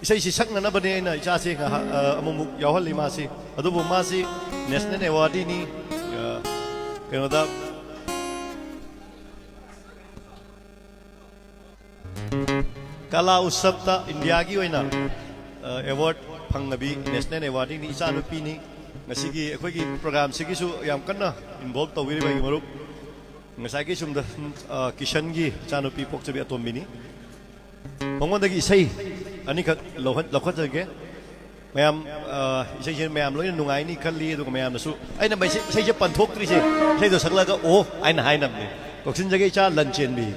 ꯏꯁꯩꯁꯤ ꯁꯛꯅꯅꯕꯅꯦ ꯑꯩꯅ ꯏꯆꯥꯁꯤ ꯉꯥꯏꯍꯥꯛ, ꯑ, ꯑꯃꯨꯛꯃꯨꯛ ꯌꯥꯎꯍꯜꯂꯤ ꯃꯥꯁꯤ꯫ ꯑꯗꯨꯕꯨ ꯃꯥꯁꯤ ꯅꯦꯁꯅꯦꯜ ꯑꯦꯋꯥꯔꯗꯤꯅꯤ, ꯑ, ꯀꯩꯅꯣꯗ, ꯀꯂꯥ ꯎꯠꯁꯕꯇ ꯏꯟꯗꯤꯌꯥꯒꯤ ꯑꯣꯏꯅ, ꯑ, ꯑꯦꯋꯥꯔꯗ ꯐꯪꯂꯕꯤ ꯅꯦꯁꯅꯦꯜ ꯑꯦꯋꯥꯔꯗꯤꯅꯤ, ꯏꯆꯥꯅꯨꯄꯤꯅꯤ꯫ ꯉꯁꯤꯒꯤ ꯑꯩꯈꯣꯏꯒꯤ ꯄ꯭ꯔꯣꯒ꯭ꯔꯥꯝꯁꯤꯒꯤꯁꯨ ꯌꯥꯝ ꯀꯟꯅ ꯏꯟꯚꯣꯜꯕ ꯇꯧꯕꯤꯔꯤꯕ ꯑꯩꯒꯤ ꯃꯔꯨꯞ, ꯉꯁꯥꯏꯒꯤ ꯁꯨꯝꯗ, ꯑ, ꯀꯤꯁꯟꯒꯤ ꯏꯆꯥꯅꯨꯄꯤ ꯄꯣꯛꯆꯕꯤ ꯑꯇꯣꯝꯕꯤꯅꯤ꯫ ꯃꯉꯣꯟꯗꯒꯤ ꯏꯁꯩ ꯑꯅꯤꯈꯛ ꯂꯧꯍꯟ-, ꯂꯧꯈꯠꯆꯒꯦ꯫ ꯃꯌꯥꯝ, ꯑ, ꯏꯁꯩꯁꯦ ꯃꯌꯥꯝ ꯂꯣꯏꯅ ꯅꯨꯡꯉꯥꯏꯅꯤ ꯈꯜꯂꯤ, ꯑꯗꯨꯒ ꯃꯌꯥꯝꯅꯁꯨ, ꯑꯩꯅ ꯃꯩꯁꯦ-, ꯏꯁꯩꯁꯦ ꯄꯟꯊꯣꯛꯇ꯭ꯔꯤꯁꯦ, ꯏꯁꯩꯗꯣ ꯁꯛꯂꯒ "ꯑꯣ" ꯍꯥꯏꯅ ꯍꯥꯏꯅꯕꯅꯦ꯫ ꯀꯛꯆꯤꯡꯗꯒꯤ ꯏꯆꯥ ꯂꯟꯆꯦꯟꯕꯤ꯫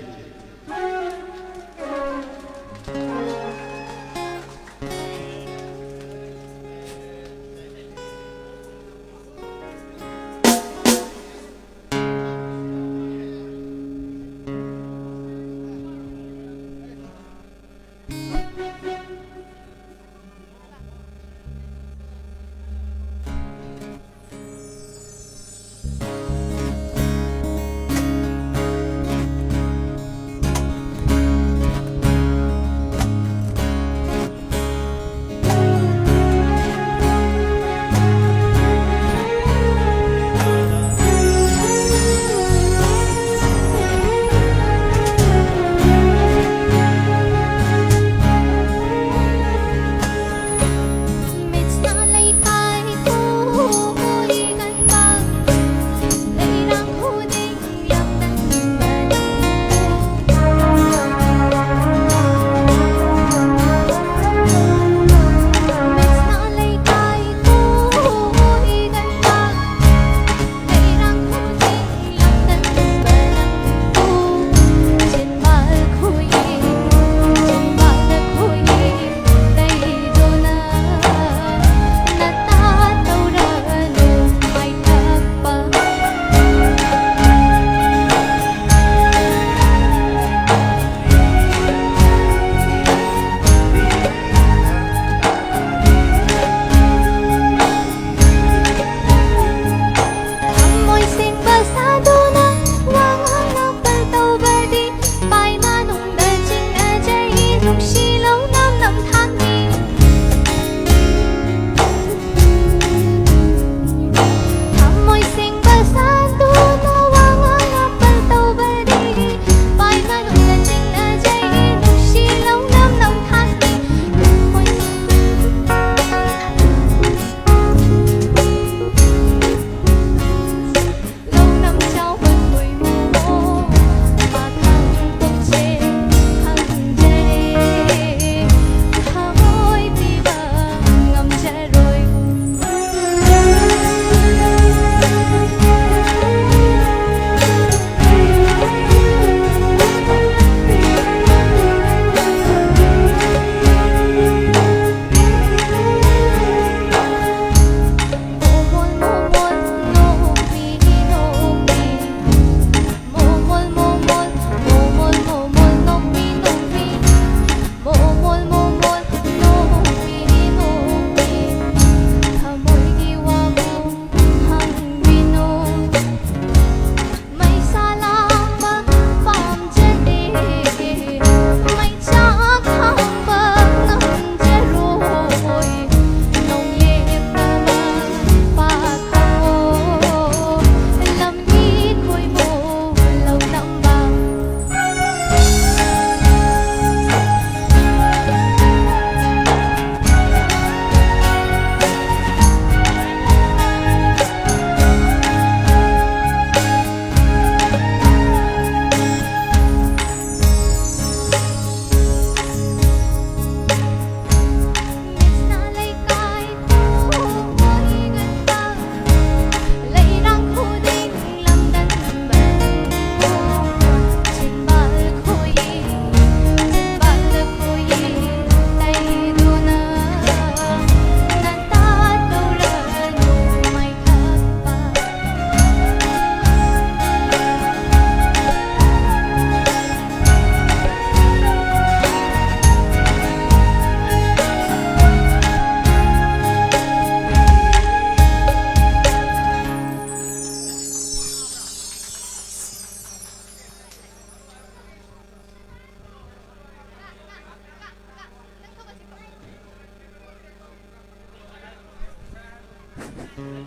Hello,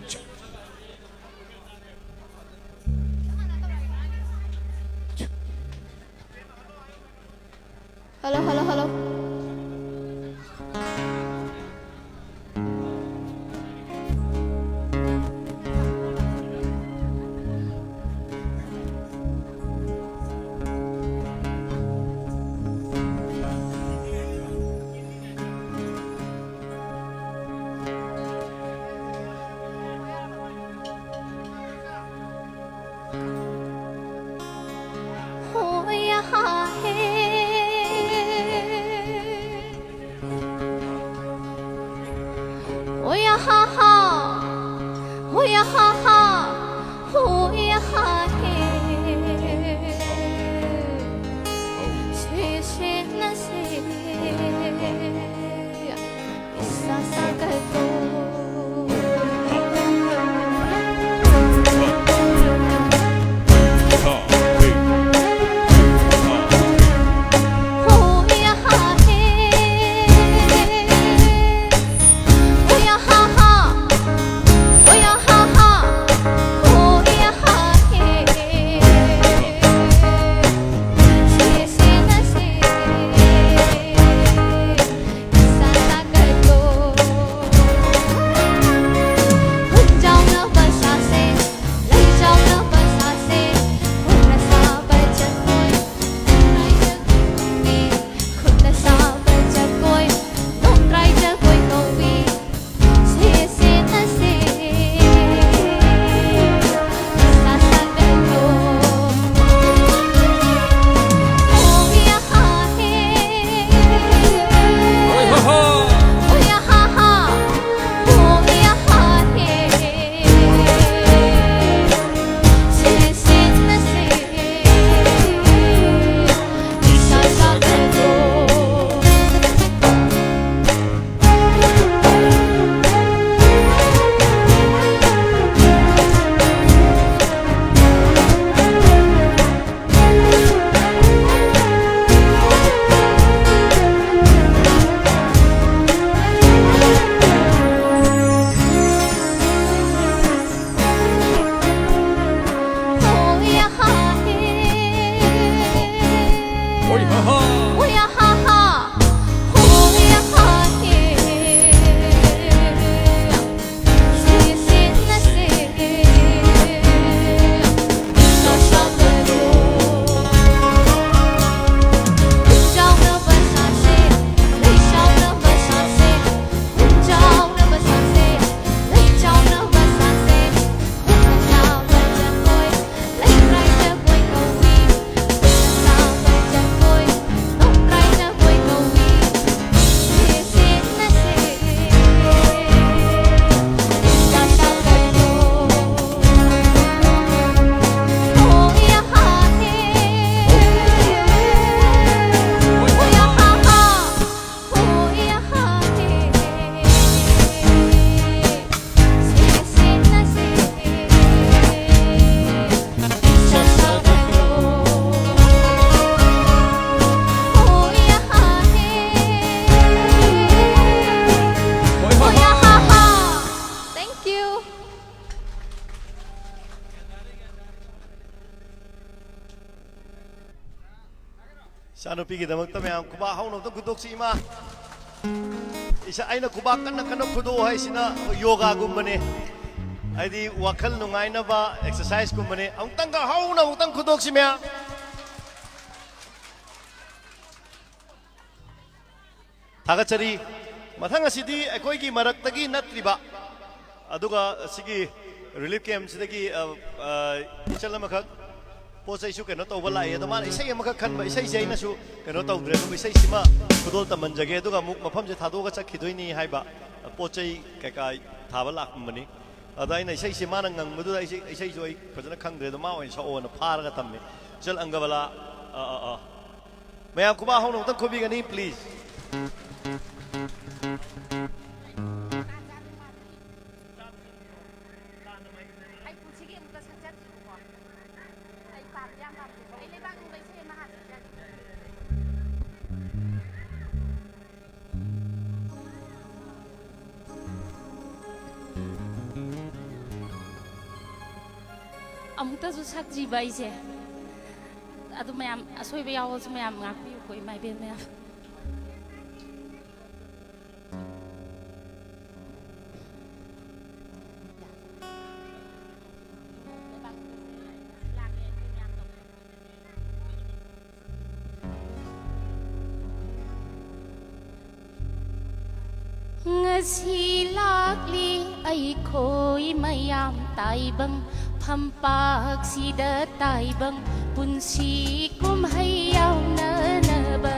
hello, hello. Oi, ha, ha. Oi, ha, ha. Oi, ha, ha, he. Si, si, na, si. Sa, sa, na, do. Sa, sa, na, ba, sa, si. Sa, sa, na, ba, sa, si. Sa, sa, na, ba, sa, si. Sa, sa, na, ba, sa, si. Thank you. ꯏꯆꯥꯅꯨꯄꯤꯒꯤꯗꯃꯛꯇ ꯃꯌꯥꯝ ꯈꯨꯕꯥꯛ ꯍꯧꯅ ꯑꯝꯇ ꯈꯨꯗꯣꯛꯁꯤ, ꯏꯃꯥ꯫ ꯏꯁꯥ, ꯑꯩꯅ ꯈꯨꯕꯥꯛ ꯀꯟꯅ ꯀꯟꯅ ꯈꯨꯗꯣꯛꯑꯣ ꯍꯥꯏꯁꯤꯅ ꯌꯣꯒꯥꯒꯨꯝꯕꯅꯦ, ꯍꯥꯏꯗꯤ ꯋꯥꯈꯜ ꯅꯨꯡꯉꯥꯏꯅꯕ ꯑꯦꯛꯁꯔꯁꯥꯏꯁꯀꯨꯝꯕꯅꯦ꯫ ꯑꯃꯨꯛꯇꯪꯒ ꯍꯧꯅ ꯑꯃꯨꯛꯇꯪ ꯈꯨꯗꯣꯛꯁꯤ ꯃꯌꯥꯝ꯫ ꯊꯥꯒꯠꯆꯔꯤ꯫ ꯃꯊꯪ ꯑꯁꯤꯗꯤ ꯑꯩꯈꯣꯏꯒꯤ ꯃꯔꯛꯇꯒꯤ ꯅꯠꯇ꯭ꯔꯤꯕ, ꯑꯗꯨꯒ ꯁꯤꯒꯤ ꯔꯤꯂꯤꯐ ꯀꯦꯝꯁꯤꯗꯒꯤ, ꯑ, ꯑ, ꯏꯆꯜ ꯑꯃꯈꯛ ꯄꯣꯠ ꯆꯩꯁꯨ ꯀꯩꯅꯣ ꯇꯧꯕ ꯂꯥꯛꯑꯦ꯫ ꯑꯗꯣ ꯃꯥꯅ ꯏꯁꯩ ꯑꯃꯈꯛ ꯈꯟꯕ, ꯏꯁꯩꯁꯦ ꯑꯩꯅꯁꯨ ꯀꯩꯅꯣ ꯇꯧꯗ꯭ꯔꯦ, ꯑꯗꯨꯕꯨ ꯏꯁꯩꯁꯤꯃ ꯈꯨꯗꯣꯜ ꯇꯝꯍꯟꯖꯒꯦ, ꯑꯗꯨꯒ ꯑꯃꯨꯛ ꯃꯐꯝꯁꯦ ꯊꯥꯗꯣꯛꯑꯒ ꯆꯠꯈꯤꯗꯣꯏꯅꯤ ꯍꯥꯏꯕ, ꯄꯣꯠ ꯆꯩ ꯀꯩꯀꯥ ꯊꯥꯕ ꯂꯥꯛꯄꯅꯤ꯫ ꯑꯗ ꯑꯩꯅ ꯏꯁꯩꯁꯦ ꯃꯥꯅ ꯉꯪꯕꯗꯨꯗ ꯑꯩꯁꯦ, ꯏꯁꯩꯁꯨ ꯑꯩ ꯐꯖꯅ ꯈꯪꯗ꯭ꯔꯦ, ꯑꯗꯣ ꯃꯥ ꯑꯣꯏꯅ ꯁꯛꯑꯣꯅ ꯐꯥꯔꯒ ꯊꯝꯃꯦ꯫ ꯏꯆꯜ ꯑꯪꯒꯕꯂꯥ, ꯑ, ꯑ, ꯑ꯫ ꯃꯌꯥꯝ ꯈꯨꯕꯥꯛ ꯍꯧꯅ ꯑꯃꯨꯛꯇꯪ ꯈꯨꯕꯤꯒꯅꯤ, please꯫ ꯑꯩ ꯄꯨꯟꯁꯤꯒꯤ ꯑꯃꯨꯛꯇ ꯁꯛꯆꯗ꯭ꯔꯤꯕꯀꯣ꯫ ꯑꯩ ꯄꯥꯝꯗꯤ ꯌꯥꯝ ꯄꯥꯝꯖꯩ꯫ ꯑꯩ ꯂꯩꯕꯥꯛ ꯅꯨꯡꯕ ꯏꯁꯩ ꯑꯃ ꯍꯥꯟꯅ ꯁꯛꯆꯒꯦ꯫ ꯑꯃꯨꯛꯇꯁꯨ ꯁꯛꯇ꯭ꯔꯤꯕ ꯑꯩꯁꯦ꯫ ꯑꯗꯨ ꯃꯌꯥꯝ ꯑꯁꯣꯏꯕ ꯌꯥꯎꯔꯁꯨ ꯃꯌꯥꯝ ꯉꯥꯛꯄꯤꯌꯨꯀꯣ, ꯏꯃꯥ ꯏꯕꯦꯟ ꯃꯌꯥꯝ꯫ ꯉꯁꯤ ꯂꯥꯛꯂꯤ ꯑꯩꯈꯣꯏ ꯃꯌꯥꯝ ꯇꯥꯏꯕꯪ ꯐꯝꯄꯥꯛꯁꯤꯗ ꯇꯥꯏꯕꯪ ꯄꯨꯟꯁꯤ ꯀꯨꯝꯍꯩ ꯌꯥꯎꯅꯅꯕ꯫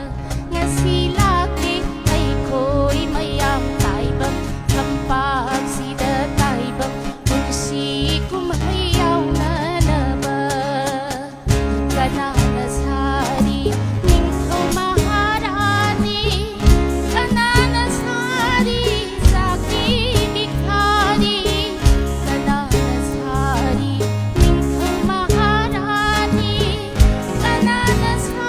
ꯉꯁꯤ ꯂꯥꯛꯂꯤ ꯑꯩꯈꯣꯏ ꯃꯌꯥꯝ ꯇꯥꯏꯕꯪ ꯐꯝꯄꯥꯛꯁꯤꯗ ꯇꯥꯏꯕꯪ ꯄꯨꯟꯁꯤ ꯀꯨꯝꯍꯩ ꯌꯥꯎꯅꯅꯕ꯫ ꯀꯅꯥꯅ ꯁꯥꯔꯤ ꯅꯤꯡꯊꯧ ꯃꯍꯥꯔꯥꯅꯤ? ꯀꯅꯥꯅ ꯁꯥꯔꯤ ꯆꯥꯛꯄꯤ ꯚꯤꯈꯥꯔꯤ? ꯀꯅꯥꯅ ꯁꯥꯔꯤ ꯅꯤꯡꯊꯧ ꯃꯍꯥꯔꯥꯅꯤ? ꯀꯅꯥꯅ ꯁꯥꯔꯤ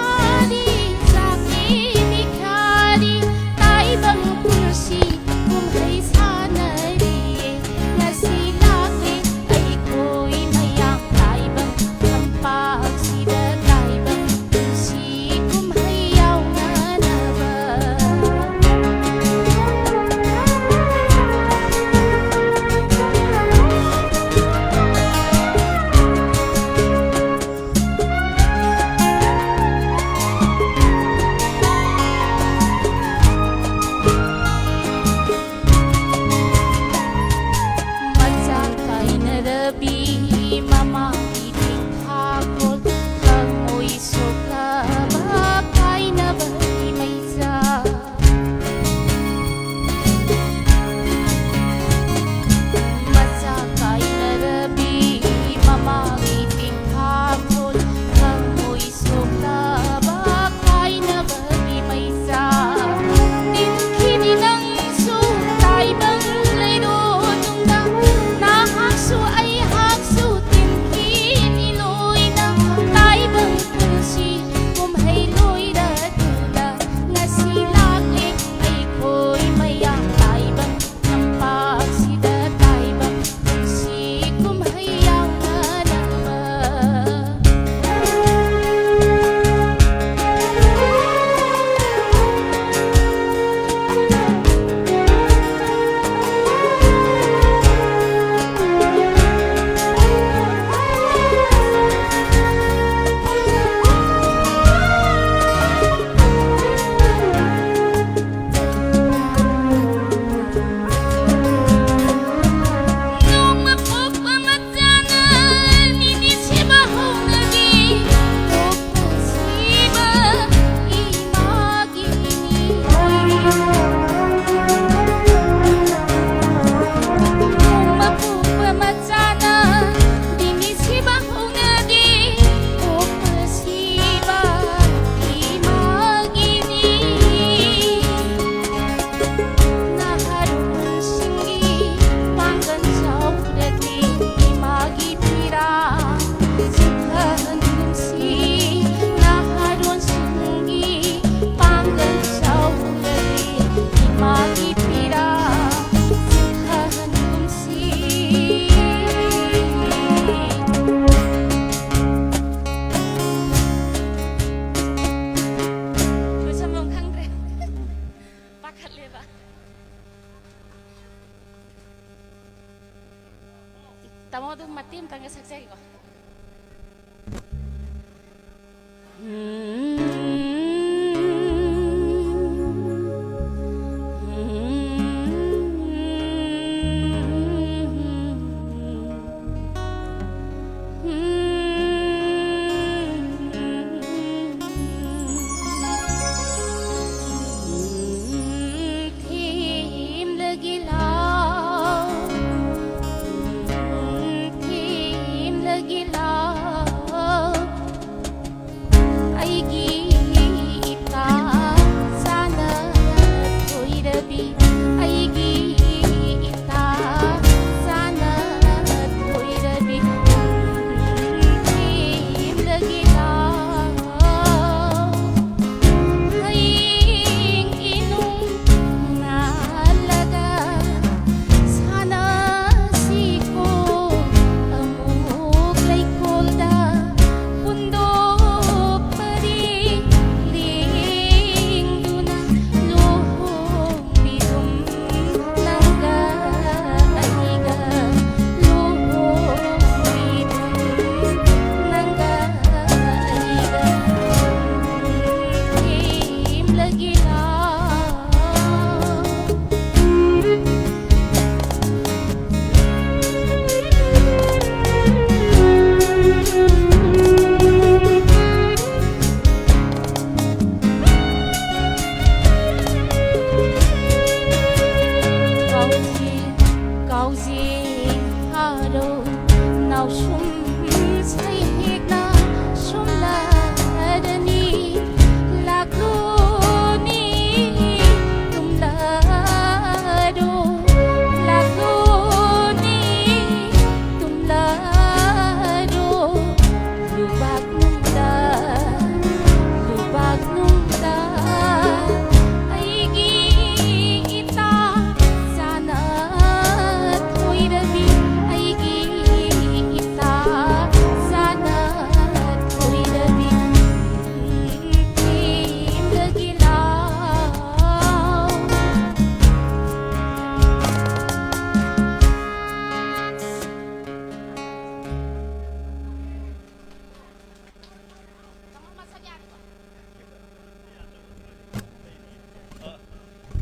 ꯑꯗꯨꯝ ꯃꯇꯦꯛ ꯑꯃꯇꯪꯒ ꯁꯛꯆꯒꯦꯀꯣ꯫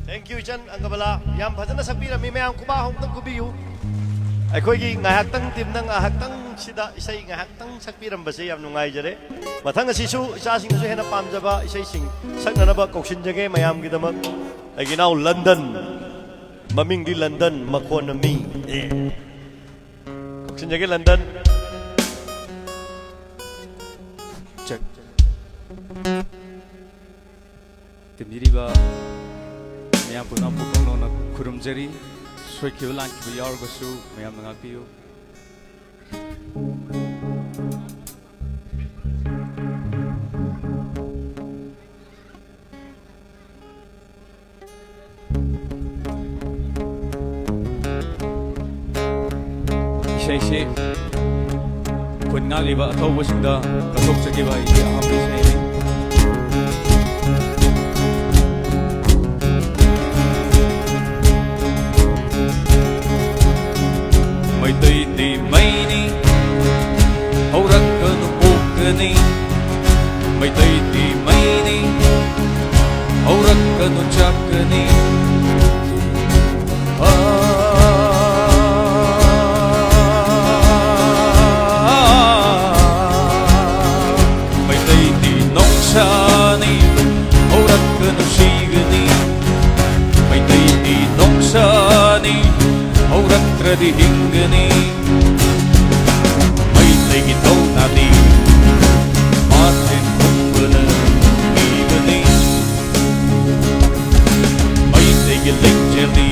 Thank you, ꯏꯆꯟ ꯑꯪꯒꯕꯂꯥ꯫ ꯌꯥꯝ ꯐꯖꯅ ꯁꯛꯄꯤꯔꯝꯃꯤ꯫ ꯃꯌꯥꯝ ꯈꯨꯕꯥꯛ ꯑꯃꯨꯛꯇꯪ ꯈꯨꯕꯤꯌꯨ꯫ ꯑꯩꯈꯣꯏꯒꯤ ꯉꯥꯏꯍꯥꯛꯇꯪ ꯇꯤꯝꯅ ꯉꯥꯏꯍꯥꯛꯇꯪ ꯁꯤꯗ ꯏꯁꯩ ꯉꯥꯏꯍꯥꯛꯇꯪ ꯁꯛꯄꯤꯔꯝꯕꯁꯦ ꯌꯥꯝ ꯅꯨꯡꯉꯥꯏꯖꯔꯦ꯫ ꯃꯊꯪ ꯑꯁꯤꯁꯨ ꯏꯆꯥꯁꯤꯡꯅꯁꯨ ꯍꯦꯟꯅ ꯄꯥꯝꯖꯕ ꯏꯁꯩꯁꯤꯡ ꯁꯛꯅꯅꯕ ꯀꯧꯁꯤꯟꯖꯒꯦ ꯃꯌꯥꯝꯒꯤꯗꯃꯛ꯫ ꯑꯩꯒꯤ ꯏꯅꯥꯎ ꯂꯟꯗꯟ, ꯃꯃꯤꯡꯗꯤ ꯂꯟꯗꯟ, ꯃꯈꯣꯟꯅ ꯃꯤ꯫ ꯑꯦ꯫ ꯀꯧꯁꯤꯟꯖꯒꯦ ꯂꯟꯗꯟ꯫ ꯆꯠ꯫ ꯇꯤꯟꯕꯤꯔꯤꯕ ꯃꯌꯥꯝ ꯄꯨꯝꯅꯃꯛꯄꯨ ꯈꯪꯅꯧꯅ ꯈꯨꯔꯨꯝꯖꯔꯤ꯫ ꯁꯣꯏꯈꯤꯕ ꯂꯥꯟꯈꯤꯕ ꯌꯥꯎꯔꯒꯁꯨ ꯃꯌꯥꯝꯅ ꯉꯥꯛꯄꯤꯌꯨ꯫ ꯏꯁꯩꯁꯤ ꯈꯨꯟ ꯉꯥꯛꯂꯤꯕ ꯑꯊꯧꯕꯁꯤꯡꯗ ꯀꯠꯊꯣꯛꯆꯈꯤꯕ ꯑꯩꯒꯤ ꯑꯍꯥꯟꯕ ꯏꯁꯩꯅꯤ꯫ ꯃꯩꯇꯩꯗꯤ ꯃꯩꯅꯤ, ꯍꯧꯔꯛꯀꯅꯨ ꯄꯣꯛꯀꯅꯤ꯫ ꯃꯩꯇꯩꯗꯤ ꯃꯩꯅꯤ, ꯍꯧꯔꯛꯀꯅꯨ ꯆꯥꯛꯀꯅꯤ꯫ ꯑꯥ, ꯃꯩꯇꯩꯗꯤ ꯅꯣꯡꯁꯥꯅꯤ, ꯍꯧꯔꯛꯀꯅꯨ ꯁꯤꯒꯅꯤ꯫ ꯃꯩꯇꯩꯗꯤ ꯅꯣꯡꯁꯥꯅꯤ, ꯍꯧꯔꯛꯇ꯭ꯔꯗꯤ ꯍꯤꯡꯒꯅꯤ꯫ ꯃꯩꯇꯩꯒꯤ ꯊꯧꯅꯥꯗꯤ ꯃꯥꯊꯦꯟ ꯄꯨꯝꯕꯅ ꯄꯤꯕꯅꯤ꯫ ꯃꯩꯇꯩꯒꯤ ꯂꯤꯡꯖꯦꯜꯗꯤ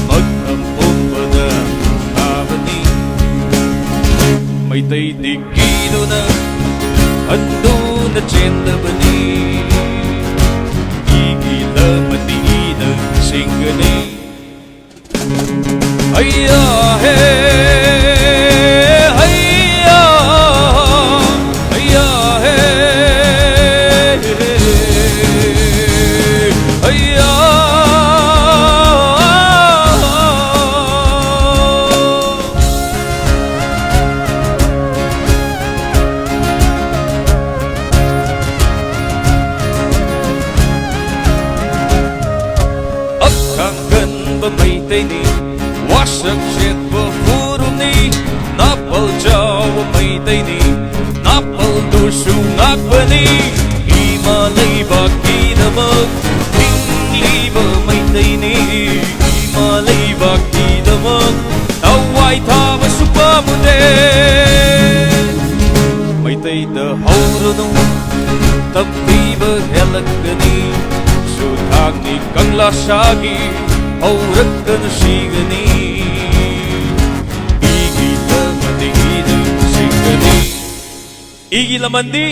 ꯃꯐꯝ ꯄꯨꯝꯕꯗ ꯊꯥꯕꯅꯤ꯫ ꯃꯩꯇꯩꯗꯤ ꯀꯤꯗꯨꯅ ꯍꯟꯗꯨꯅ ꯆꯦꯟꯗꯕꯅꯤ꯫ ꯏꯒꯤ ꯂꯃꯟꯗꯤ ꯏꯅ ꯁꯤꯡꯒꯅꯤ꯫ ꯍꯩꯌꯥ ꯍꯦ, ꯍꯩꯌꯥ, ꯍꯩꯌꯥ ꯍꯦ, ꯍꯩꯌꯥ꯫ ꯃꯩꯇꯩꯅꯤ, ꯋꯥꯁꯛ ꯁꯦꯠꯄ ꯐꯨꯔꯨꯞꯅꯤ, ꯅꯥꯄꯜ ꯆꯥꯎꯕ ꯃꯩꯇꯩꯅꯤ, ꯅꯥꯄꯜꯗꯨꯁꯨ ꯉꯥꯛꯄꯅꯤ꯫ ꯏꯃꯥ ꯂꯩꯕꯥꯛꯀꯤꯗꯃꯛ ꯍꯤꯡꯂꯤꯕ ꯃꯩꯇꯩꯅꯤ, ꯏꯃꯥ ꯂꯩꯕꯥꯛꯀꯤꯗꯃꯛ ꯊꯋꯥꯏ ꯊꯥꯕꯁꯨ ꯄꯥꯝꯃꯨꯗꯦ꯫ ꯃꯩꯇꯩꯗ ꯍꯧꯔꯨꯅꯨ, ꯇꯝꯕꯤꯕ ꯍꯦꯜꯂꯛꯀꯅꯤ꯫ ꯁꯨꯊꯥꯡꯅꯤ ꯀꯪꯂꯥ ꯁꯥꯒꯤ, ꯍꯧꯔꯛꯇꯅ ꯁꯤꯒꯅꯤ꯫ ꯏꯒꯤ ꯂꯃꯟꯗꯤ ꯏꯅ ꯁꯤꯡꯒꯅꯤ꯫ ꯏꯒꯤ ꯂꯃꯟꯗꯤ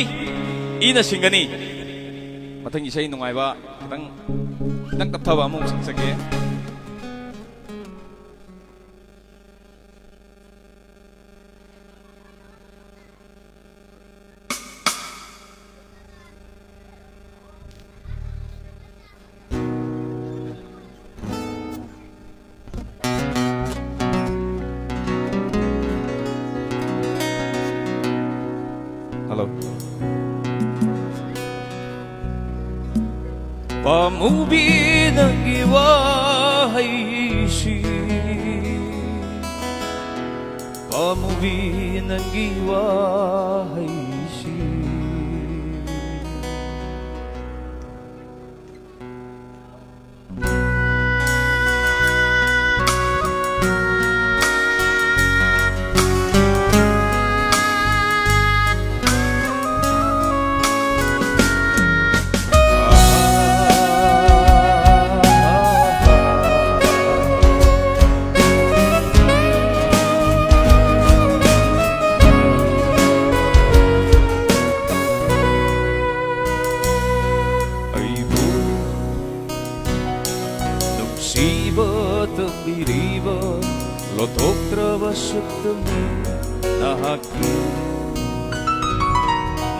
ꯏꯅ ꯁꯤꯡꯒꯅꯤ꯫ ꯃꯊꯪ ꯏꯁꯩ ꯅꯨꯡꯉꯥꯏꯕ ꯈꯤꯇꯪ, ꯈꯤꯇꯪ ꯇꯞꯊꯕ ꯑꯃꯨꯛ ꯁꯛꯆꯒꯦ꯫ Hello. ꯄꯥꯝꯃꯨꯕꯤ ꯅꯪꯒꯤ ꯋꯥꯍꯩꯁꯤ, ꯄꯥꯝꯃꯨꯕꯤ ꯅꯪꯒꯤ ꯋꯥꯍꯩꯁꯤ꯫ ꯑꯩꯕꯨ ꯅꯨꯡꯁꯤꯕ ꯇꯝꯕꯤꯔꯤꯕ ꯂꯣꯟꯊꯣꯛꯇ꯭ꯔꯕ ꯁꯛꯇꯝꯅꯤ ꯅꯍꯥꯛꯀꯤ꯫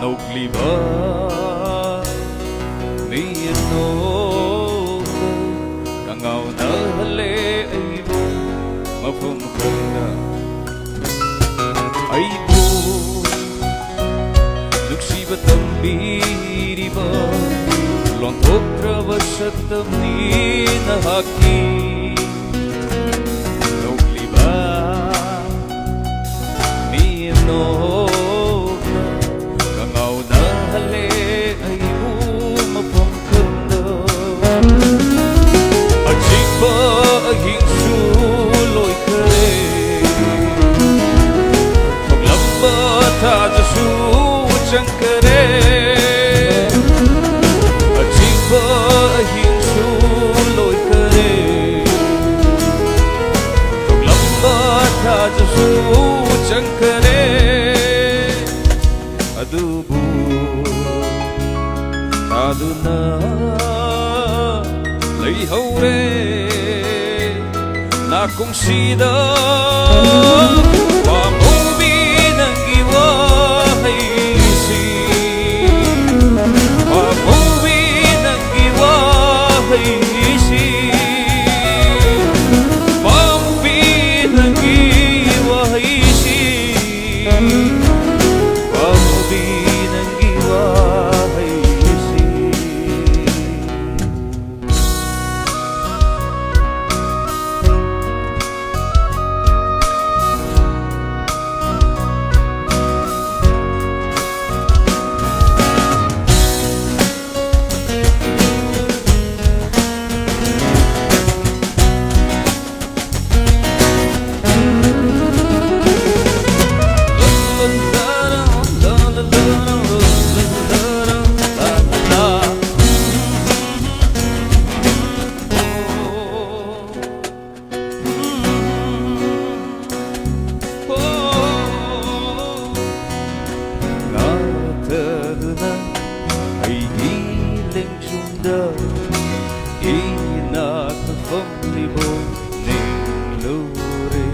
ꯅꯣꯛꯂꯤꯕ ꯃꯤꯠꯅꯣꯛꯅ ꯀꯉꯥꯎꯅꯍꯜꯂꯦ ꯑꯩꯕꯨ ꯃꯐꯝ ꯈꯪꯗ꯫ ꯑꯩꯕꯨ ꯅꯨꯡꯁꯤꯕ ꯇꯝꯕꯤꯔꯤꯕ ꯂꯣꯟꯊꯣꯛꯇ꯭ꯔꯕ ꯁꯛꯇꯝꯅꯤ ꯅꯍꯥꯛꯀꯤ꯫ ꯑꯗꯨꯅ ꯂꯩꯍꯧꯔꯦ ꯅꯥꯀꯣꯡꯁꯤꯗ꯫ ꯄꯥꯝꯃꯨꯕꯤ ꯅꯪꯒꯤ ꯋꯥꯍꯩꯁꯤ, ꯄꯥꯝꯃꯨꯕꯤ ꯅꯪꯒꯤ ꯋꯥꯍꯩꯁꯤ, ꯄꯥꯝꯃꯨꯕꯤ ꯅꯪꯒꯤ ꯋꯥꯍꯩꯁꯤ, ꯄꯥꯝꯃꯨꯕꯤ ꯅꯪꯒꯤ ꯋꯥꯍꯩꯁꯤ꯫ ꯉꯥꯛꯇꯗꯨꯅ ꯑꯩꯒꯤ ꯂꯦꯡꯖꯨꯝꯗ ꯏꯅꯥꯛꯇ ꯐꯝꯂꯤꯕꯣꯏ ꯅꯤꯡꯂꯨꯔꯦ꯫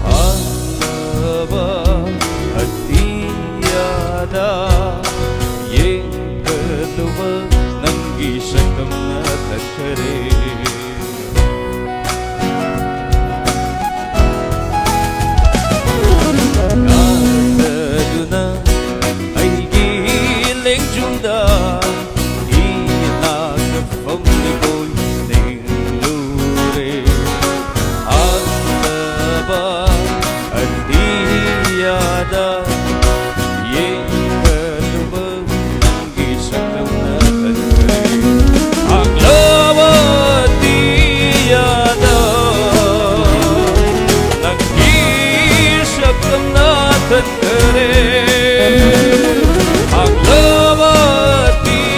ꯍꯥꯡꯂꯕ ꯑꯇꯤꯌꯥꯗ ꯌꯦꯡꯀꯠꯂꯨꯕ ꯅꯪꯒꯤ ꯁꯛꯇꯝꯅ ꯊꯟꯈꯔꯦ꯫ ꯉꯥꯛꯇꯗꯨꯅ ꯑꯩꯒꯤ ꯂꯦꯡꯖꯨꯝꯗ ꯏꯅꯥꯛꯇ ꯐꯝꯂꯤꯕꯣꯏ ꯅꯤꯡꯂꯨꯔꯦ꯫ ꯍꯥꯡꯂꯕ ꯑꯇꯤꯌꯥꯗ ꯌꯦꯡꯀꯠꯂꯨꯕ ꯅꯪꯒꯤ ꯁꯛꯇꯝꯅ ꯊꯟꯈꯔꯦ꯫ ꯍꯥꯡꯂꯕ ꯑꯇꯤꯌꯥꯗ ꯅꯪꯒꯤ ꯁꯛꯇꯝꯅ ꯊꯟꯈꯔꯦ꯫ ꯍꯥꯡꯂꯕ ꯑꯇꯤꯌꯥꯗ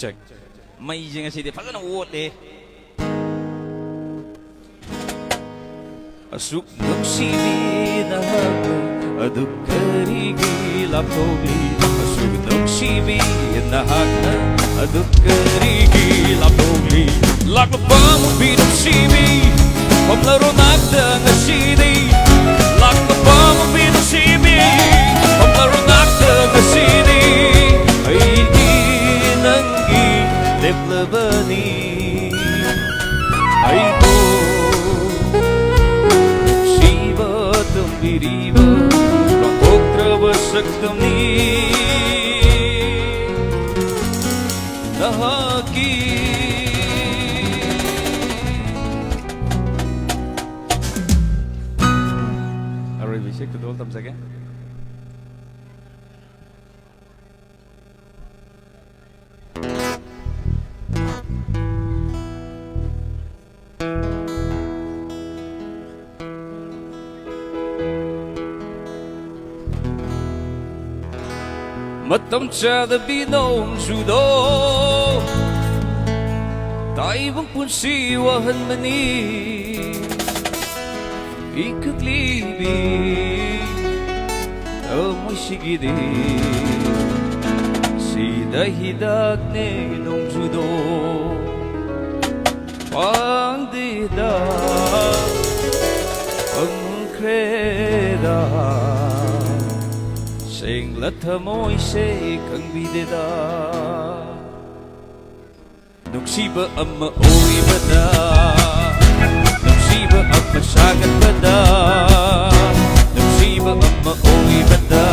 Check. ꯃꯩꯁꯦ ꯉꯁꯤꯗꯤ ꯐꯖꯅ ꯑꯣꯠꯂꯦ꯫ ꯑꯁꯨꯛ ꯅꯨꯡꯁꯤꯕꯤ ꯅꯍꯥꯛꯅ ꯑꯗꯨ ꯀꯔꯤꯒꯤ ꯂꯥꯞꯊꯣꯛꯂꯤ? ꯑꯁꯨꯛ ꯅꯨꯡꯁꯤꯕꯤ ꯅꯍꯥꯛꯅ ꯑꯗꯨ ꯀꯔꯤꯒꯤ ꯂꯥꯞꯊꯣꯛꯂꯤ? ꯂꯥꯛꯂꯕ ꯃꯨꯛꯄꯤ ꯅꯨꯡꯁꯤꯕꯤ, ꯐꯝꯂꯔꯣ ꯅꯥꯛꯇ ꯉꯁꯤꯗꯤ꯫ ꯂꯥꯛꯂꯕ ꯃꯨꯛꯄꯤ ꯅꯨꯡꯁꯤꯕꯤ, ꯐꯝꯂꯔꯣ ꯅꯥꯛꯇ ꯉꯁꯤꯗꯤ꯫ ꯑꯩꯒꯤ ꯅꯪꯒꯤ ꯂꯦꯞꯂꯕꯅꯤ꯫ ꯑꯩꯕꯨ ꯅꯨꯡꯁꯤꯕ ꯇꯝꯕꯤꯔꯤꯕ ꯂꯥꯡꯊꯣꯛꯇ꯭ꯔꯕ ꯁꯛꯇꯝꯅꯤ ꯅꯍꯥꯛꯀꯤ꯫ ꯑꯔꯣꯏꯕ ꯏꯁꯩ ꯈꯨꯗꯣꯜ ꯇꯝꯖꯒꯦ꯫ ꯃꯇꯝ ꯆꯥꯗꯕꯤ ꯅꯣꯡꯖꯨꯗꯣ ꯇꯥꯏꯕꯪ ꯄꯨꯟꯁꯤ ꯋꯥꯍꯟꯕꯅꯤ꯫ ꯏꯀꯛꯂꯤꯕꯤ ꯊꯃꯣꯏꯁꯤꯒꯤꯗꯤ ꯁꯤꯗ ꯍꯤꯗꯥꯛꯅꯦ ꯅꯣꯡꯖꯨꯗꯣ꯫ ꯄꯥꯡꯗꯦꯗ, ꯐꯪꯈ꯭ꯔꯦꯗ, ꯁꯦꯡꯂ ꯊꯃꯣꯏꯁꯦ ꯈꯪꯕꯤꯗꯦꯗ꯫ ꯅꯨꯡꯁꯤꯕ ꯑꯃ ꯑꯣꯏꯕꯗ, ꯅꯨꯡꯁꯤꯕ ꯑꯃ ꯁꯥꯒꯠꯄꯗ, ꯅꯨꯡꯁꯤꯕ ꯑꯃ ꯑꯣꯏꯕꯗ,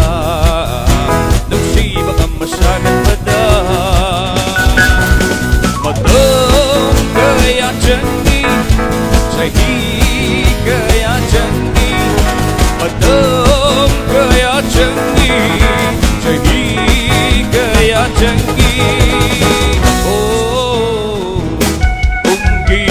ꯅꯨꯡꯁꯤꯕ ꯑꯃ ꯁꯥꯒꯠꯄꯗ꯫ ꯃꯇꯝ ꯀꯌꯥ ꯆꯪꯏ, ꯆꯍꯤ ꯀꯌꯥ ꯆꯪꯏ, ꯃꯇꯝ ꯀꯌꯥ ꯆꯪꯏ, ꯆꯍꯤ ꯀꯌꯥ ꯆꯪꯏ꯫ ꯑꯣ, ꯄꯨꯡꯒꯤ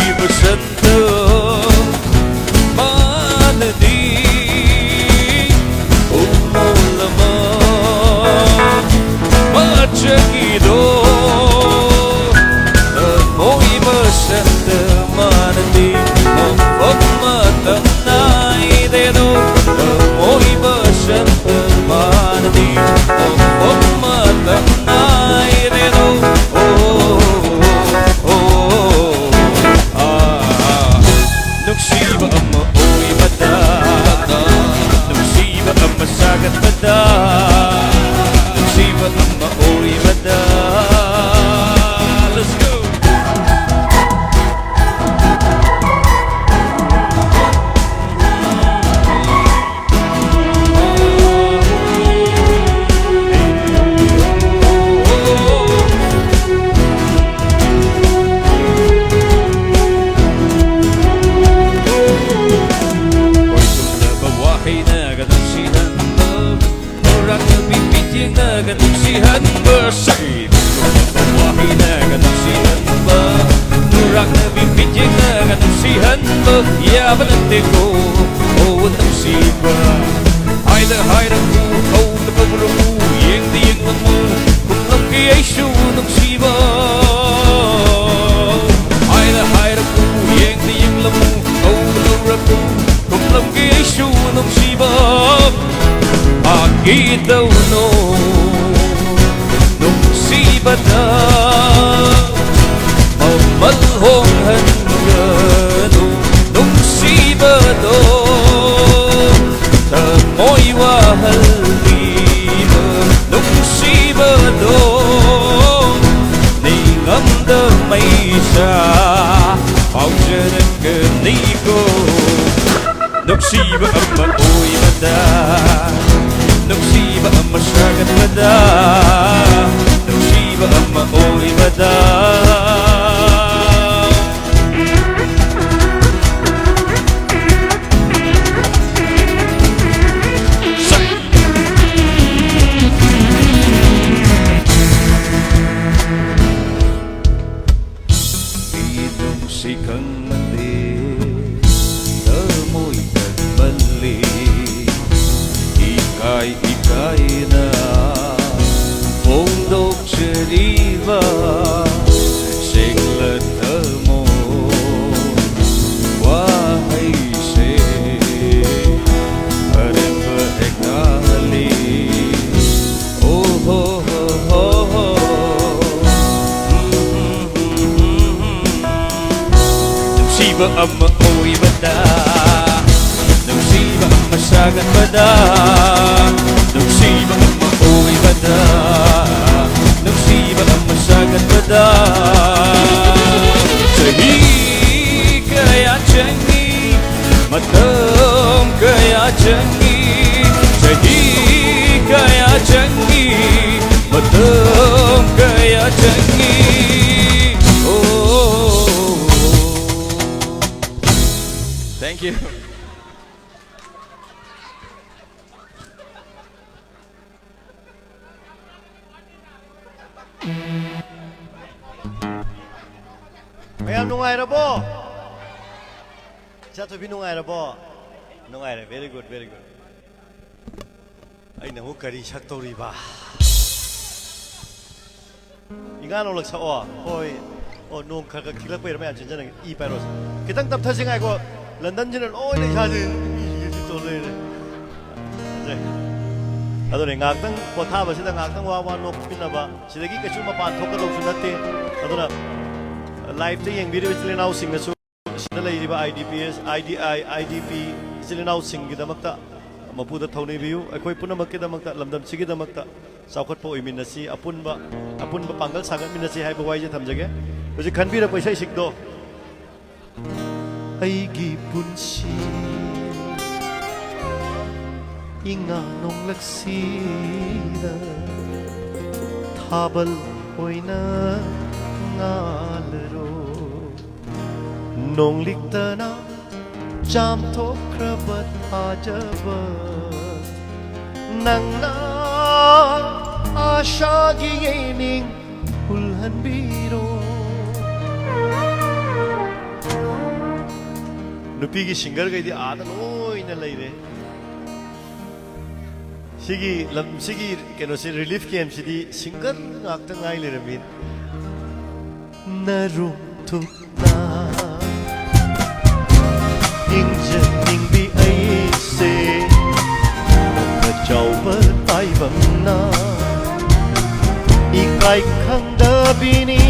ꯃꯤꯠꯌꯦꯡꯅꯒ ꯅꯨꯡꯁꯤꯍꯟꯕ ꯌꯥꯕ ꯅꯠꯇꯦꯀꯣ꯫ ꯑꯣ ꯅꯨꯡꯁꯤꯕ, ꯍꯥꯏꯗ ꯍꯥꯏꯔꯛꯎ, ꯀꯧꯗ ꯀꯧꯔꯛꯎ, ꯌꯦꯡꯗ ꯌꯦꯡꯂꯝꯃꯨ, ꯈꯨꯝꯂꯝꯒꯦ ꯑꯩꯁꯨ ꯅꯨꯡꯁꯤꯕ꯫ ꯍꯥꯏꯗ ꯍꯥꯏꯔꯛꯎ, ꯌꯦꯡꯗ ꯌꯦꯡꯂꯝꯃꯨ, ꯀꯧꯗ ꯀꯧꯔꯛꯎ, ꯈꯨꯝꯂꯝꯒꯦ ꯑꯩꯁꯨ ꯅꯨꯡꯁꯤꯕ꯫ ꯐꯥꯒꯤ ꯇꯧꯅꯨ ꯅꯨꯡꯁꯤꯕꯗ, ꯃꯃꯜ ꯍꯣꯡꯍꯟꯒꯅꯨ ꯅꯨꯡꯁꯤꯕꯗꯣ꯫ ꯊꯃꯣꯏ ꯋꯥꯍꯜꯂꯤꯕ ꯅꯨꯡꯁꯤꯕꯗꯣ, ꯅꯤꯡꯉꯝꯗ ꯃꯩꯁꯥ ꯐꯥꯎꯖꯔꯛꯀꯅꯤꯀꯣ꯫ ꯅꯨꯡꯁꯤꯕ ꯑꯃ ꯑꯣꯏꯕꯗ, ꯅꯨꯡꯁꯤꯕ ꯑꯃ ꯁꯥꯒꯠꯄꯗ, ꯅꯨꯡꯁꯤꯕ ꯑꯃ ꯑꯣꯏꯕꯗ꯫ ꯃꯤꯅꯨꯡꯁꯤ ꯈꯪꯃꯜꯂꯤ, ꯊꯃꯣꯏ ꯀꯟꯃꯜꯂꯤ, ꯏꯀꯥꯏ ꯏꯀꯥꯏꯅ ꯐꯣꯡꯗꯣꯛꯆꯔꯤꯕ ꯁꯦꯡꯂ ꯊꯃꯣꯏ ꯋꯥꯍꯩꯁꯦ ꯑꯔꯦꯝꯕ ꯍꯦꯛ ꯇꯥꯍꯜꯂꯤ꯫ ꯑꯣ ꯍꯣ ꯍꯣ ꯍꯣ ꯍꯣ꯫ ꯅꯨꯡꯁꯤꯕ ꯑꯃ ꯑꯣꯏꯕꯗ, ꯅꯨꯡꯁꯤꯕ ꯑꯃ ꯁꯥꯒꯠꯄꯗ, ꯅꯨꯡꯁꯤꯕ ꯑꯃ ꯑꯣꯏꯕꯗ, ꯅꯨꯡꯁꯤꯕ ꯑꯃ ꯁꯥꯒꯠꯄꯗ꯫ ꯆꯍꯤ ꯀꯌꯥ ꯆꯪꯏ, ꯃꯇꯝ ꯀꯌꯥ ꯆꯪꯏ, ꯆꯍꯤ ꯀꯌꯥ ꯆꯪꯏ, ꯃꯇꯝ ꯀꯌꯥ ꯆꯪꯏ꯫ Oh, thank you. ꯃꯌꯥꯝ ꯅꯨꯡꯉꯥꯏꯔꯕꯣ? ꯏꯆꯥꯊꯣꯏꯕꯤ, ꯅꯨꯡꯉꯥꯏꯔꯕꯣ? ꯅꯨꯡꯉꯥꯏꯔꯦ꯫ Very good, very good. ꯑꯩꯅ ꯑꯃꯨꯛ ꯀꯔꯤ ꯁꯛꯇꯧꯔꯤꯕ? ꯏꯉꯥ ꯅꯣꯡꯂꯛ ꯁꯛꯑꯣ꯫ ꯍꯣꯏ꯫ ꯑꯣ, ꯅꯣꯡ ꯈꯔ ꯈꯔ ꯈꯤꯛꯂꯛꯄꯩꯔ ꯃꯌꯥꯝ ꯆꯦꯟꯖꯟꯅꯒꯦ꯫ ꯏ ꯄꯥꯏꯔꯣꯁꯦ꯫ ꯈꯤꯇꯪ ꯇꯞꯊꯁꯤ ꯉꯥꯏꯈꯣ꯫ ꯂꯟꯗꯟꯁꯤꯅ ꯂꯣꯏꯅ ꯏꯁꯥꯁꯦ ꯏꯁꯤꯒꯦ ꯇꯧ ꯂꯩꯔꯦ꯫ ꯐꯖꯩ꯫ ꯑꯗꯨꯅꯦ, ꯉꯥꯏꯍꯥꯛꯇꯪ ꯄꯣꯊꯥꯕꯁꯤꯗ ꯉꯥꯏꯍꯥꯛꯇꯪ ꯋꯥ ꯋꯥ ꯅꯣꯛꯃꯤꯟꯅꯕ꯫ ꯁꯤꯗꯒꯤ ꯀꯩꯁꯨ ꯃꯄꯥꯟ ꯊꯣꯛꯀꯗꯧꯁꯨ ꯅꯠꯇꯦ꯫ ꯑꯗꯨꯅ live-ꯇ ꯌꯦꯡꯕꯤꯔꯤꯕ ꯏꯆꯤꯜ ꯏꯅꯥꯎꯁꯤꯡꯅꯁꯨ, ꯁꯤꯗ ꯂꯩꯔꯤꯕ I D P S, I D I, I D P ꯏꯆꯤꯜ ꯏꯅꯥꯎꯁꯤꯡꯒꯤꯗꯃꯛꯇ ꯃꯄꯨꯗ ꯊꯧꯅꯤꯕꯤꯌꯨ꯫ ꯑꯩꯈꯣꯏ ꯄꯨꯝꯅꯃꯛꯀꯤꯗꯃꯛꯇ, ꯂꯝꯗꯝꯁꯤꯒꯤꯗꯃꯛꯇ ꯆꯥꯎꯈꯠꯄ ꯑꯣꯏꯃꯤꯟꯅꯁꯤ, ꯑꯄꯨꯟꯕ, ꯑꯄꯨꯟꯕ ꯄꯥꯡꯒꯜ ꯁꯥꯒꯠꯃꯤꯟꯅꯁꯤ ꯍꯥꯏꯕ ꯋꯥꯍꯩꯁꯦ ꯊꯝꯖꯒꯦ꯫ ꯍꯧꯖꯤꯛ ꯈꯟꯕꯤꯔꯛꯄ ꯏꯁꯩꯁꯤꯡꯗꯣ꯫ ꯑꯩꯒꯤ ꯄꯨꯟꯁꯤ ꯏꯉꯥ ꯅꯣꯡꯂꯛꯁꯤꯗ ꯊꯥꯕꯜ ꯑꯣꯏꯅ ꯉꯥꯜꯂꯔꯣ꯫ ꯅꯣꯡꯂꯤꯛꯇꯅ ꯆꯥꯝꯊꯣꯛꯈ꯭ꯔꯕ ꯊꯥꯖꯕ, ꯅꯪꯅ ꯑꯥꯁꯥꯒꯤ ꯌꯦꯅꯤꯡ ꯍꯨꯜꯍꯟꯕꯤꯔꯣ꯫ ꯅꯨꯄꯤꯒꯤ singerꯈꯩꯗꯤ ꯑꯥꯗ ꯂꯣꯏꯅ ꯂꯩꯔꯦ꯫ ꯁꯤꯒꯤ ꯂꯝ, ꯁꯤꯒꯤ ꯀꯩꯅꯣꯁꯦ, relief campꯁꯤꯗꯤ singer ꯉꯥꯛꯇ ꯉꯥꯏ ꯂꯩꯔꯝꯃꯤ꯫ ꯅꯔꯨꯝ ꯊꯨꯞꯅ ꯏꯪꯖꯅꯤꯡꯕꯤ ꯑꯩꯁꯦ, ꯆꯥꯎꯕ ꯇꯥꯏꯕꯪꯅ ꯏꯀꯥꯏ ꯈꯪꯗꯕꯤꯅꯤ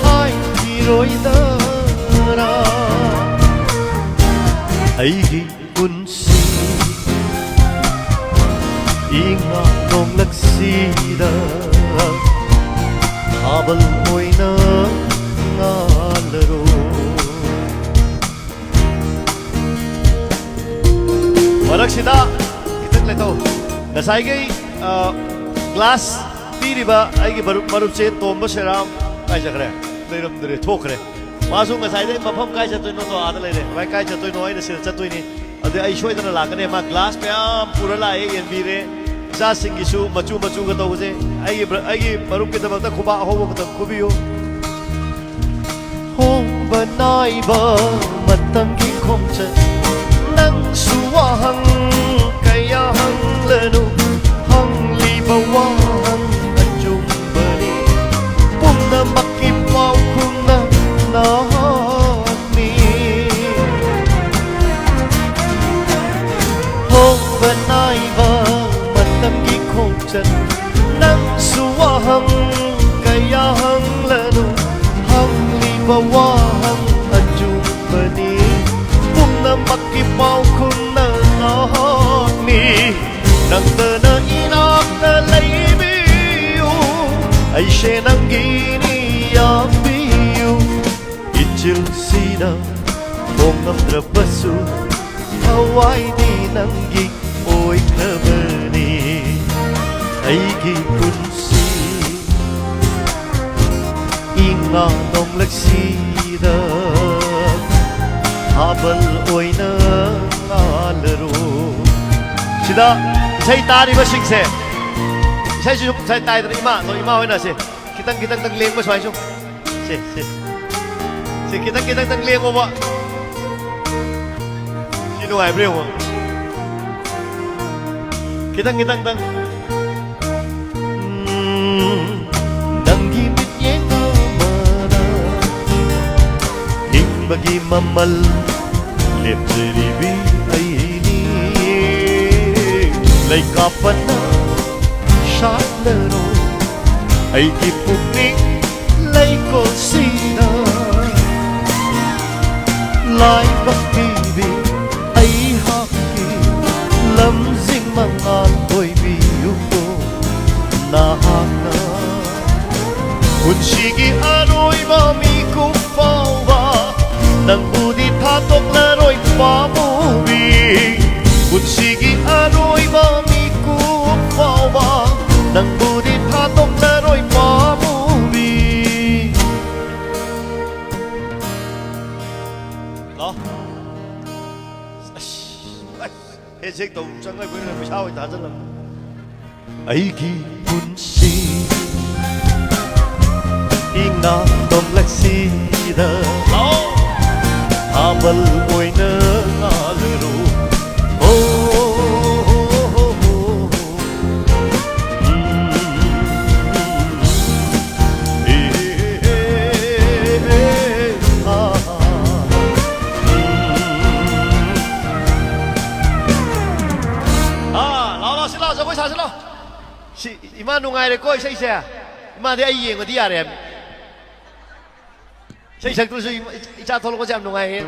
ꯍꯥꯏꯈꯤꯔꯣꯏꯗꯔꯥ? ꯑꯩꯒꯤ ꯄꯨꯟꯁꯤ ꯏꯉꯥ ꯅꯣꯡꯂꯛꯁꯤꯗ ꯊꯥꯕꯜ ꯑꯣꯏꯅ ꯉꯥꯜꯂꯔꯣ꯫ ꯃꯔꯛꯁꯤꯗ ꯈꯤꯇꯪ ꯂꯩꯊꯧ꯫ ꯉꯁꯥꯏꯒꯤ, ꯑ, glass ꯄꯤꯔꯤꯕ ꯑꯩꯒꯤ ꯃꯔꯨꯞ, ꯃꯔꯨꯞꯁꯦ ꯇꯣꯝꯕ ꯁꯦꯔꯥꯝ ꯀꯥꯏ ꯆꯠꯈ꯭ꯔꯦ? ꯂꯩꯔꯝꯗ꯭ꯔꯦ, ꯊꯣꯛꯈ꯭ꯔꯦ꯫ ꯃꯥꯁꯨ ꯉꯁꯥꯏꯗꯩ ꯃꯐꯝ ꯀꯥꯏ ꯆꯠꯇꯣꯏꯅꯣ? ꯇꯣ ꯑꯥꯗ ꯂꯩꯔꯦ꯫ ꯚꯥꯏ, ꯀꯥꯏ ꯆꯠꯇꯣꯏꯅꯣ? ꯑꯩꯅ ꯁꯤꯗ ꯆꯠꯇꯣꯏꯅꯤ꯫ ꯑꯗꯨꯗꯤ ꯑꯩ ꯁꯣꯏꯗꯅ ꯂꯥꯛꯀꯅꯤ꯫ ꯃꯥ glass ꯃꯌꯥꯝ ꯄꯨꯔ ꯂꯥꯛꯑꯦ, ꯌꯦꯟꯕꯤꯔꯦ꯫ ꯏꯆꯥꯁꯤꯡꯒꯤꯁꯨ ꯃꯆꯨ ꯃꯆꯨꯒ ꯇꯧꯕꯁꯦ꯫ ꯑꯩꯒꯤ ꯕ꯭ꯔ-, ꯑꯩꯒꯤ ꯃꯔꯨꯞꯀꯤꯗꯃꯛꯇ ꯈꯨꯕꯥꯛ ꯑꯍꯧꯕ ꯈꯛꯇꯪ ꯈꯨꯕꯤꯌꯨ꯫ ꯍꯣꯡꯕ ꯑꯅꯥꯏꯕ ꯃꯇꯝꯒꯤ ꯈꯣꯡꯆꯠ, ꯅꯪꯁꯨ ꯋꯥꯍꯪ ꯀꯌꯥ ꯍꯪꯂꯅꯨ, ꯍꯪꯂꯤꯕ ꯋꯥꯍꯪ ꯑꯆꯨꯝꯕꯅꯤ꯫ ꯄꯨꯝꯅꯃꯛꯀꯤ ꯄꯥꯎꯈꯨꯝꯅ ꯅꯍꯥꯛꯅꯤ꯫ ꯍꯣꯡꯕ ꯅꯥꯏꯕ ꯃꯇꯝꯒꯤ ꯈꯣꯡꯆꯠ, ꯅꯪꯁꯨ ꯋꯥꯍꯪ ꯀꯌꯥ ꯍꯪꯂꯅꯨ, ꯍꯪꯂꯤꯕ ꯋꯥꯍꯪ ꯑꯆꯨꯝꯕꯅꯤ꯫ ꯄꯨꯝꯅꯃꯛꯀꯤ ꯄꯥꯎꯈꯨꯝꯅ ꯅꯍꯥꯛꯅꯤ꯫ ꯅꯪꯇꯅ ꯏꯅꯥꯛꯇ ꯂꯩꯕꯤꯌꯨ, ꯑꯩꯁꯦ ꯅꯪꯒꯤꯅꯤ, ꯌꯥꯕꯤꯌꯨ꯫ ꯏꯆꯤꯜꯁꯤꯅ ꯐꯣꯡꯉꯝꯗ꯭ꯔꯕꯁꯨ, ꯊꯋꯥꯏꯗꯤ ꯅꯪꯒꯤ ꯑꯣꯏꯈ꯭ꯔꯕꯅꯤ꯫ ꯑꯩꯒꯤ ꯄꯨꯟꯁꯤ ꯏꯉꯥ ꯅꯣꯡꯂꯛꯁꯤꯗ ꯊꯥꯕꯜ ꯑꯣꯏꯅ ꯉꯥꯜꯂꯔꯣ꯫ ꯁꯤꯗ ꯏꯁꯩ ꯇꯥꯔꯤꯕꯁꯤꯡꯁꯦ, ꯏꯁꯩꯁꯨ ꯁꯨꯝ ꯏꯁꯩ ꯇꯥꯏꯗꯅ, ꯏꯃꯥ, ꯅꯣꯏ ꯏꯃꯥ ꯍꯣꯏꯅ ꯁꯦ ꯈꯤꯇꯪ ꯈꯤꯇꯪꯇꯪ ꯂꯦꯡꯕ ꯁꯨꯃꯥꯏꯅ ꯁꯨꯝ꯫ ꯁꯦ, ꯁꯦ꯫ ꯁꯦ, ꯈꯤꯇꯪ ꯈꯤꯇꯪꯇꯪ ꯂꯦꯡꯉꯣꯕ꯫ ꯁꯤ ꯅꯨꯡꯉꯥꯏꯕ꯭ꯔꯥ ꯌꯦꯡꯉꯣ꯫ ꯈꯤꯇꯪ ꯈꯤꯇꯪꯇꯪ꯫ ꯎꯝ, ꯅꯪꯒꯤ ꯃꯤꯠꯌꯦꯡ ꯑꯃꯅ ꯍꯤꯡꯕꯒꯤ ꯃꯃꯜ ꯂꯦꯞꯆꯔꯤꯕꯤ ꯑꯩꯅꯤ꯫ ꯂꯩꯀꯥꯞꯄꯅ ꯁꯥꯠꯂꯔꯣ ꯑꯩꯒꯤ ꯄꯨꯛꯅꯤꯡ ꯂꯩꯀꯣꯜꯁꯤꯗ꯫ ꯂꯥꯏꯕꯛ ꯄꯤꯕꯤ ꯑꯩꯍꯥꯛꯀꯤ ꯂꯝꯖꯤꯡ ꯃꯉꯥꯜ ꯑꯣꯏꯕꯤꯌꯨꯀꯣ ꯅꯍꯥꯛꯅ꯫ ꯄꯨꯟꯁꯤꯒꯤ ꯑꯔꯣꯏꯕ ꯃꯤꯀꯨꯞ ꯐꯥꯎꯕ ꯅꯪꯕꯨꯗꯤ ꯊꯥꯗꯣꯛꯂꯔꯣꯏ ꯄꯥꯝꯃꯨꯕꯤ꯫ ꯄꯨꯟꯁꯤꯒꯤ ꯑꯔꯣꯏꯕ ꯃꯤꯀꯨꯞ ꯐꯥꯎꯕ ꯅꯪꯕꯨꯗꯤ ꯊꯥꯗꯣꯛꯂꯔꯣꯏ ꯄꯥꯝꯃꯨꯕꯤ꯫ ꯂꯥꯎ꯫ ꯑꯁ, ꯑꯁ, ꯍꯦꯟꯁꯦꯛ ꯇꯧ ꯆꯪꯉꯛꯄꯅꯤꯅ ꯄꯩꯁꯥ ꯑꯣꯏ ꯊꯥꯖꯤꯜꯂꯝꯃꯦ꯫ ꯑꯩꯒꯤ ꯄꯨꯟꯁꯤ ꯉꯥ ꯅꯣꯡꯂꯛꯁꯤꯗ ꯊꯥꯕꯜ ꯑꯣꯏꯅ ꯉꯥꯜꯂꯔꯣ꯫ ꯑꯣ, ꯎꯝ, ꯑꯦ, ꯑꯦ, ꯑꯦ, ꯑꯥ, ꯎꯝ꯫ ꯑꯥ, ꯂꯥꯎ, ꯂꯥꯎ, ꯁꯤ ꯂꯥꯎ, ꯖꯒꯣꯏ ꯁꯥꯁꯤ ꯂꯥꯎ꯫ ꯁꯤ, ꯏꯃꯥ ꯅꯨꯡꯉꯥꯏꯔꯦꯀꯣ ꯏꯁꯩꯁꯦ? ꯏꯃꯥꯗꯤ ꯑꯩ ꯌꯦꯡꯉꯗꯤ ꯌꯥꯔꯦ ꯍꯥꯏꯕꯅꯤ꯫ ꯏꯁꯩ ꯁꯛꯇ꯭ꯔꯁꯨ ꯏꯃꯥ-, ꯏꯆꯥ ꯊꯣꯛꯂꯛꯄꯁꯦ ꯌꯥꯝ ꯅꯨꯡꯉꯥꯏꯌꯦ꯫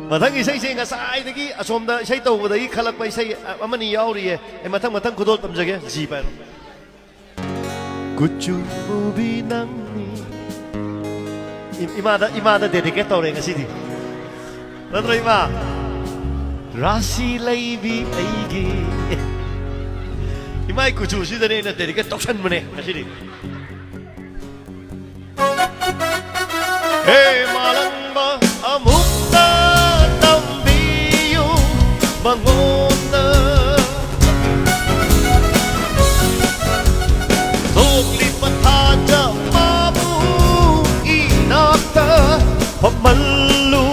ꯃꯊꯪꯒꯤ ꯏꯁꯩꯁꯦ ꯉꯁꯥꯏꯗꯒꯤ ꯑꯁꯣꯝꯗ ꯏꯁꯩ ꯇꯧꯕꯗꯒꯤ ꯈꯜꯂꯛꯄ ꯏꯁꯩ ꯑꯃꯅꯤ ꯌꯥꯎꯔꯤꯌꯦ꯫ ꯑꯩ ꯃꯊꯪ ꯃꯊꯪ ꯈꯨꯗꯣꯜ ꯇꯝꯖꯒꯦ꯫ ꯖꯤ ꯄꯥꯏꯔꯣ꯫ ꯀꯨꯆꯨ ꯃꯨꯕꯤ ꯅꯪꯅꯤ꯫ ꯏ-, ꯏꯃꯥꯗ, ꯏꯃꯥꯗ dedicate ꯇꯧꯔꯦ ꯉꯁꯤꯗꯤ꯫ ꯅꯠꯇ꯭ꯔꯣ, ꯏꯃꯥ? ꯔꯥꯁꯤ ꯂꯩꯕꯤ ꯑꯩꯒꯤ꯫ ꯏꯃꯥꯏ ꯀꯨꯆꯨꯁꯤꯗꯅꯦ ꯑꯩꯅ dedicate ꯇꯧꯁꯟꯕꯅꯦ ꯉꯁꯤꯗꯤ꯫ ꯍꯦ ꯃꯥꯂꯪꯕ ꯑꯃꯨꯛꯇ ꯇꯝꯕꯤꯌꯨ ꯃꯉꯣꯟꯗ꯫ ꯊꯣꯛꯂꯤꯕ ꯊꯥꯖ ꯃꯥꯕꯨ ꯏꯅꯥꯛꯇ ꯐꯝꯍꯜꯂꯨ꯫